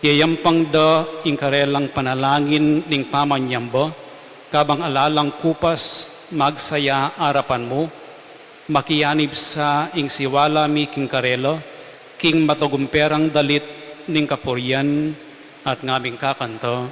iyayampang da ing karelang panalangin ning pamanyamba, kabang ala lang kupas magsaya arapan mu, makiyanib sa ing siwala mi king karela, king matagumpe rang dalit ning kapurian at ngaming kakanta.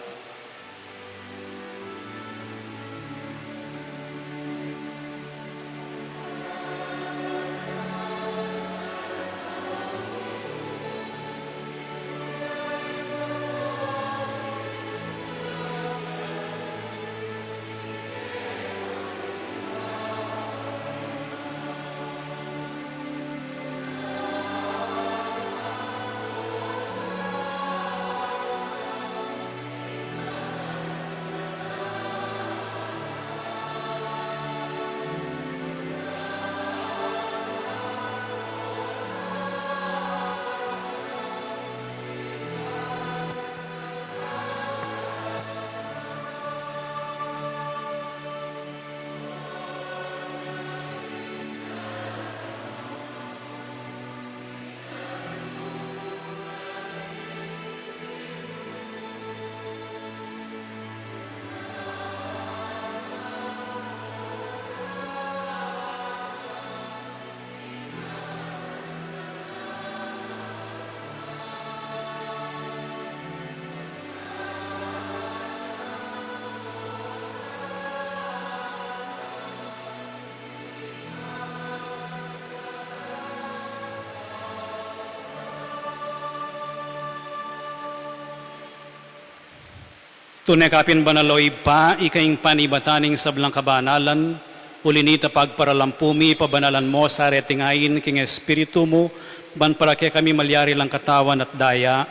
Tune ka pin banal, o Ibpa, ika ing panibatan ning sablang kabanalan, uli na nita pagparalampu mi, pabanalan mo sa reting ain king Espiritu mu, ban para kekami malyari lang katawan at daya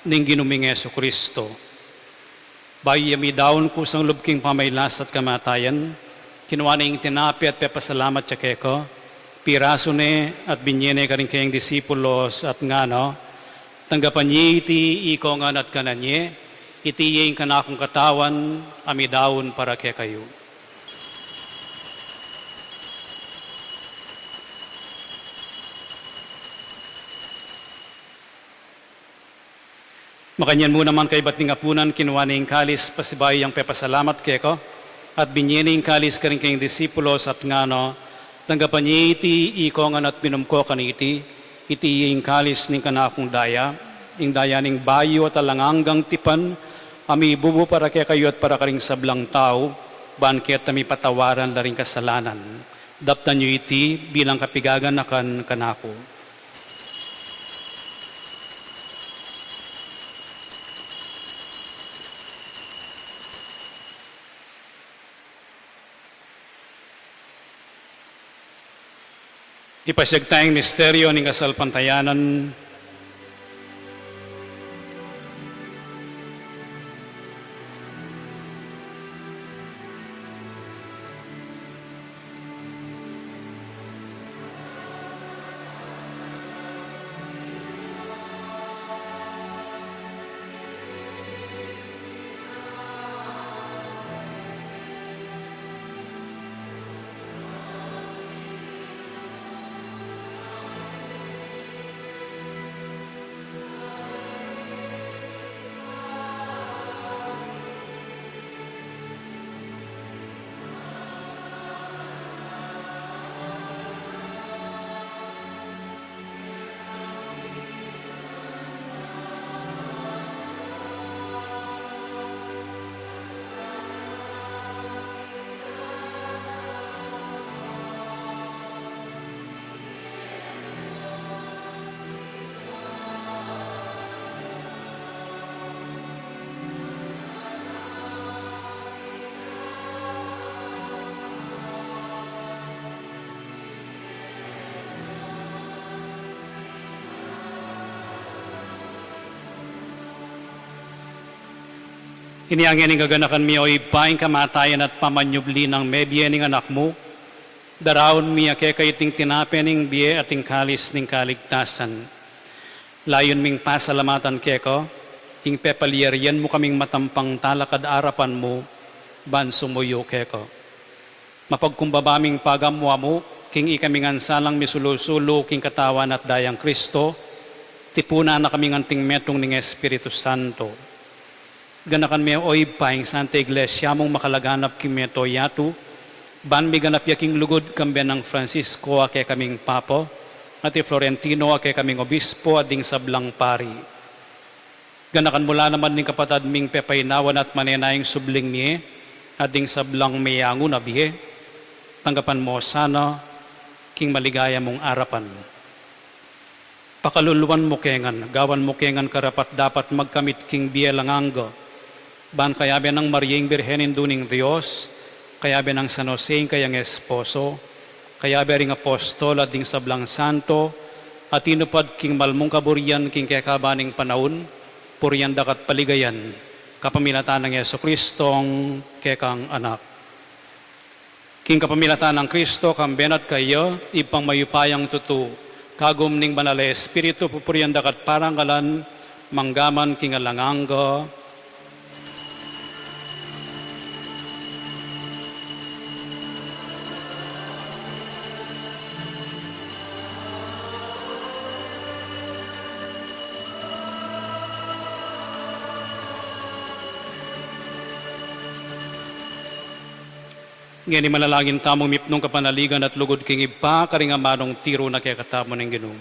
ning Ginu ming Jesucristo. Bayu ya midaun kusang lub king pamagkasakit at kamatayan, kinua ne ing tinape at pepasalamat ya keka, pirasu ne at binye ne karing kayang disipulos at ngana: Tanggapan ye iti ikongan at kanan ye, iti ye ing kanakung katawan a midaun para kekayu. Makanyan mu naman kaybat ning apunan, kinua ne ing kalis pasibayu yang pepasalamat keka, at binye ne ing kalis karing kayang disipulos at ngana: Tanggapan ye iti ikongan at minum ko kaniti, iti ye ing kalis ning kanakung daya, ing daya ning bayu at alang anggang tipan, a mibubu para kekayu at para karing sablang tau, ban keta mipatawaran la ring kasalanan. Daptan yu iti bilang kapigaganakan kanaku. Ipasyag taya ing misteryo ning kasalpantayanan. Inya ngeni, gaganakan mi, o Ibpa, ing kamatayan at pamanyubli nang mebie ning Anak mu, daraun mi ya keka iting tinape ning bie at ing kalis ning kaligtasan. Layun ming pasalamatan keka ing pepalyarian mu kaming matampang talakad arapan mu ban sumuyu keka. Mapagkumbaba ming pagamu-amu king ikami ngan sanang misulu-sulu king katawan at dayang Kristo, tipunan na kaming anting metung ning Espiritu Santo. Ganakan me, o Ibpa, ing Santa Iglesia mung makalaganap king mabilug a yatu, ban miganap ya king lugud kambe nang Francisco a kekaming Papa, at i Florentino a kekaming Obispo, at ding sablang pari. Ganakan mu la naman ding kapatad ming pepaynawan at manenayang subling mie, at ding sablang meyangu na bie, tanggapan mu sana king maligaya mung arapan. Pakaluluan mu ke ngan, gawan mu ke ngan karapat-dapat magkamit king bie alang angga, ban kayabe nang Maria ing Birhen Indu ning Dios, kayabe nang San Jose ing kayang esposo, kayabe ring apostol at ding sablang santo, a tinupad king malmung kaburian king kekaban ning panaun, purian da ka at paligayan, kapamilatan nang Jesucristong kekang Anak. King kapamilatan nang Kristo, kambe na at kaya, Ibpang mayupayang tutu, kagum ning Banal a Espiritu, pupurian da ka at parangalan, mangga man king alang angga. Ngeni manalangin tamung mipnung kapanaligan at lugud king Ibpa, karing amanung tiru na kekatamu ning Ginu.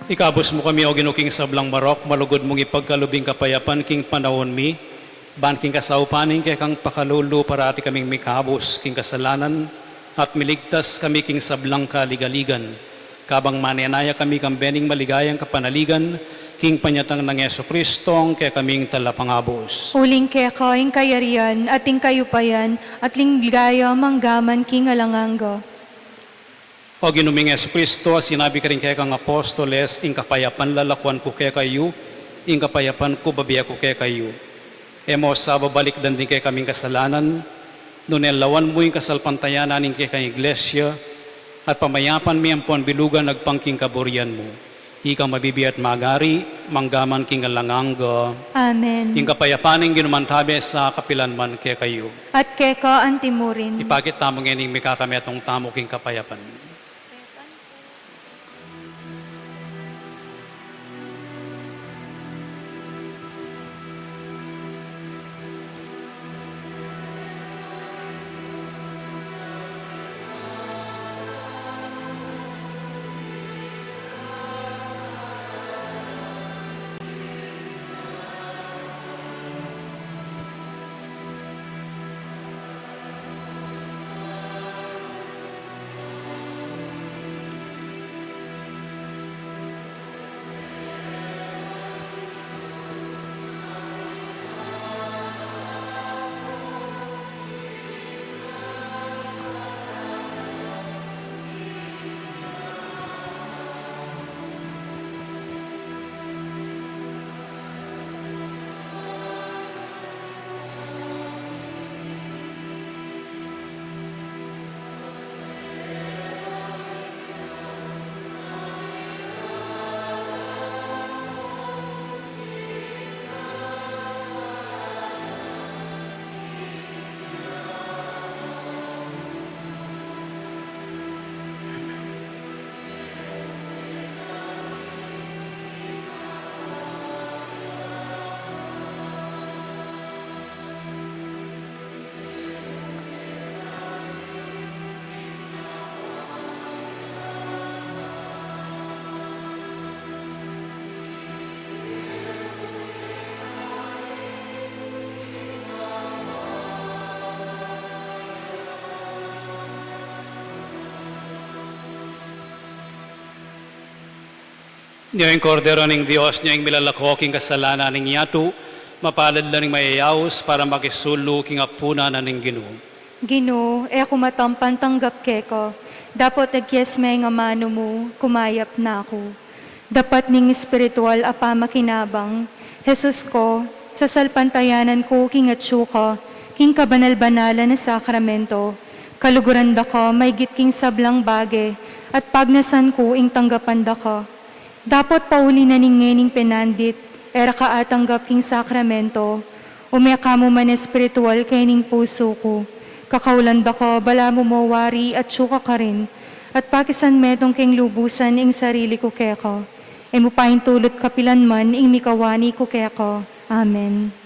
Ikabus mu kami, O Ginu, king sablang marok, malugud mung ipagkalub ing kapayapan king panaun mi, ban king kasaupan ning kekang pakalulu parati kaming mikabus king kasalanan, at miligtas kami king sablang kaligaligan. Kabang manenaya kami kambe ning maligayang kapanaligan, king panyatang nang Jesucristo, ing kekaming Talapangabus. Uling keka ing kayarian, at ing kayupayan, at ing ligaya manggaman king alang angga. O Ginu ming Jesucristo, a sinabi karing kekang apostoles, ing kapayapan lalakuan ku kekayu, ing kapayapan ku bibie ku kekayu. E mu sa babalikdan ding kekaming kasalanan, nune lawan mu ing kasalpantayanan ning kekang Iglesia, at pamayapan me ampon bilugan agpang king kaburian mu. Ika mabibie at magari, manggaman king alang angga. Amen. Ing kapayapan ning Ginu mantabe sa kapilan man kekayu. At keka antimurin. Ipakit tamu ngening mikakametung tamu king kapayapan. Nyo ing Kordero ning Dios, nyo ing milalako king kasalanan ning yatu, mapalad la ring mayayaus para makisulu king apunan na ning Ginu. Ginu, e ku matampan tanggap keka, dapot agyas me ing amanu mu, kumayap na ku. Dapat ning espiritual a pamakinabang, Jesus ko, sasalpantayanan ku king atsu ka, king kabanal-banalan a sakramento, kaluguran da ka maygit king sablang bage, at pagnasan ku ing tanggapan da ka. Dapot pauli na ning ngening penandit, e ra ka atanggap king sakramento, ume ka mu man espiritual kening pusu ku. Kakaulan da ka, balamu mo wari atsu ka karin, at pakisanmetung keng lubusan ing sarili ku keka. E mu paintulut kapilan man ing mikawani ku keka. Amen.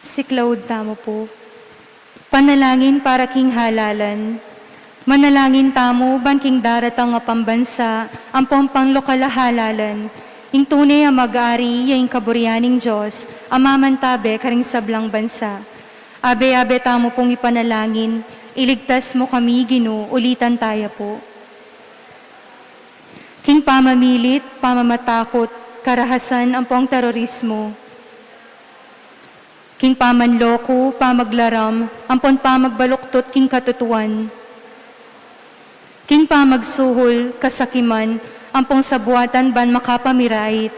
Siklaud tamu pu. Panalangin para king halalan. Manalangin tamu ban king daratang a pambansa ampong panglokal a halalan, ing tune a mag-ari ya ing kaburian ning Dios a mamantabe karing sablang bansa. Abe-abe tamu pung ipanalangin, iligtas mu kami, Ginu, ulitan taya pu. King pamamilit, pamamatakut, karahasan ampong terorismo. King pamanloko, pamaglaram, ampon pamagbaluktut king katutuan. King pamagsuhul, kasakiman, ampong sabuatan ban makapamirait.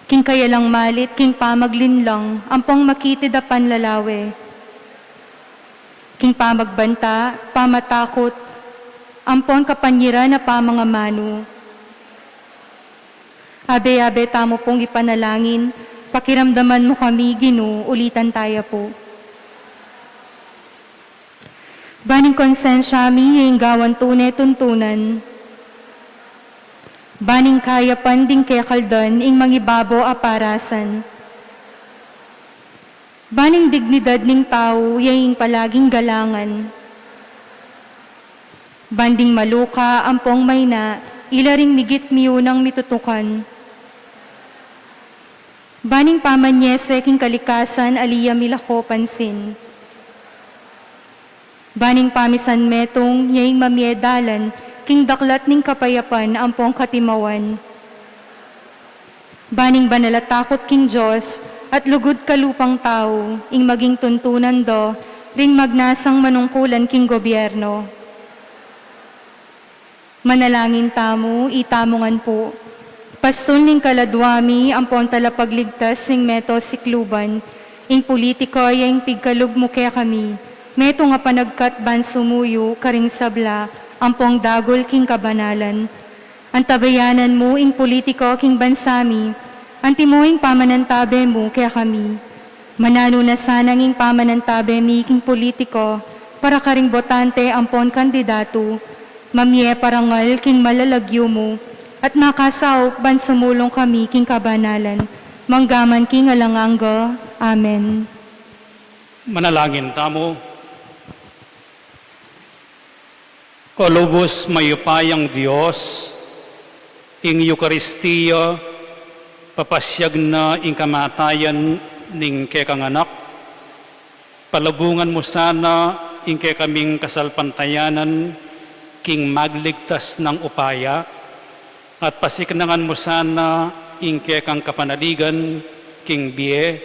King kayalang malit, king pamaglinlang, ampong makitid a panlalawe. King pamagbanta, pamatakut, ampon kapanyiran a pamangamanu. Abe-abe tamu pung ipanalangin, pakiramdaman mu kami, Ginu, ulitan taya pu. Ban ing konsensya mi ya ing gawan tune tuntunan. Ban ing kayapan ding kekaldan ing mangibabo a parasan. Ban ing dignidad ning tau ya ing palaging galangan. Ban ding maluka ampong mayna, ila ring migit miyunang mitutukan. Ban ing pamanyese king kalikasan ali ya milako pansin. Ban ing pamisan metung ya ing mamie dalan king daklat ning kapayapan ampong katimawan. Ban ing banal a takut king Dios at lugud kalupang tau ing maging tuntunan do ring magnasang manungkulan king gobyerno. Manalangin tamu, itamu ngan pu. Pastul ning kaladwa mi ampon talapagligtas ning meto sikluban, ing politika ya ing pigkalub mu kekami, metung a panagkat ban sumuyu karing sabla ampong dagul king kabanalan. Antabayanan mu ing politika king bansa mi, antimo ing pamanantabe mu kekami. Mananu na sana ing pamanantabe mi king politika para karing botante ampon kandidatu, mamie parangal king malalagyu mu, at makasaup ban sumulung kami king kabanalan, manggaman king alang angga. Amen. Manalangin tamu. O lubus mayupayang Dios, ing Eukaristia, papasyag na ing kamatayan ning kekang Anak, palabungan mu sana ing kekaming kasalpantayanan king magligtas nang upaya, at pasiknangan mu sana ing kekang kapanaligan king bie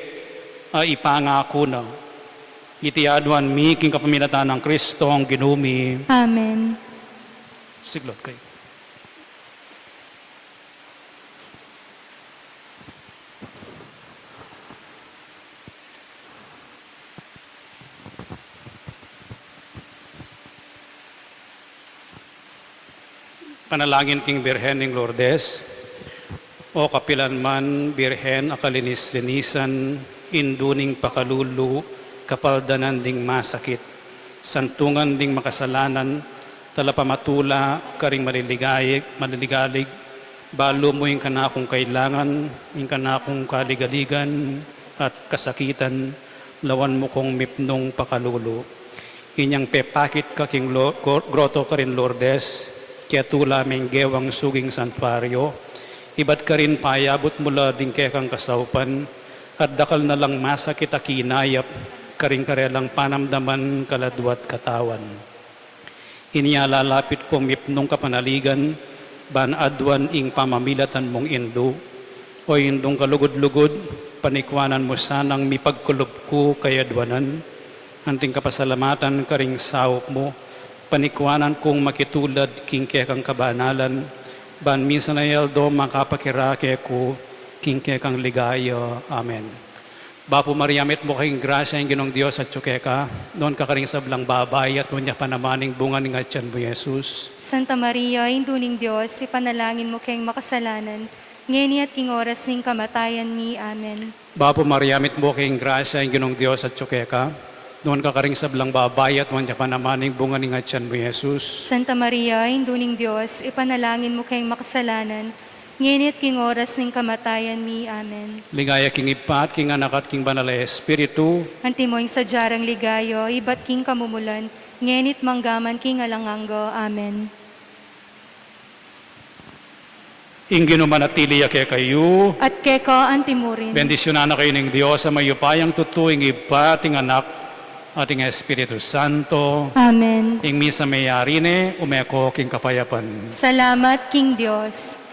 a ipangaku na. Iti aduan mi king kapamilatan nang Kristong Ginu mi. Amen. Siglot kayu. Panalangin king Birhen ning Lourdes. O kapilan man Birhen a kalinis-linisan, indu ning pakalulu, kapaldanan ding masakit, santungan ding makasalanan, talapamatula karing maliligalig, maliligalig, balu mu ing kanakung kailangan, ing kanakung kaligaligan at kasakitan, lawan mu kung mipnung pakalulu. Inyang pepakit ka king lo-, gro-, groto karin Lourdes, ketula meng gewang suging santuario, ibat karin payabut mu la ding kekang kasaupan, at dakal na lang masakit a kinayap karing karelang panamdaman, kaladwa at katawan. Inya lalapit kung mipnung kapanaligan, ban aduan ing pamamilatan mung indu. O Indung kalugud-lugud, panikuanan mu sanang mipagkulub ku kayadwanan, anting kapasalamatan karing saup mu, panikuanan kung makitulad king kekang kabanalan, ban minsan a aldo makapakirake ku king kekang ligaya. Amen. Bapu Maria, mitmu ka king grasya, ing Ginung Dios atyu keka, nuan ka karing sablang babai, at nuan ya pa naman ing bunga ning atyan mu, Jesus. Santa Maria, Indu ning Dios, ipanalangin mu keng makasalanan, ngeni at king oras ning kamatayan mi. Amen. Bapu Maria, mitmu ka king grasya, ing Ginung Dios atyu keka, nuan ka karing sablang babai, at nuan ya pa naman ing bunga ning atyan mu, Jesus. Santa Maria, Indu ning Dios, ipanalangin mu keng makasalanan, Ngeni't king oras ning kamatayan mi. Amen. Ligaya king Ibpa, at king Anak, at king Banal a Espiritu. Antimo ing sadya rang ligaya, ibat king kamumulan, ngeni't manggaman king alang angga. Amen. Ing Ginu manatili ya kekayu. At keka antimurin. Bendisyunan na kayu ning Dios a mayupayang tutu, ing Ibpa, at ing Anak, at ing Espiritu Santo. Amen. Ing misa meyari ne, ume ko king kapayapan. Salamat king Dios.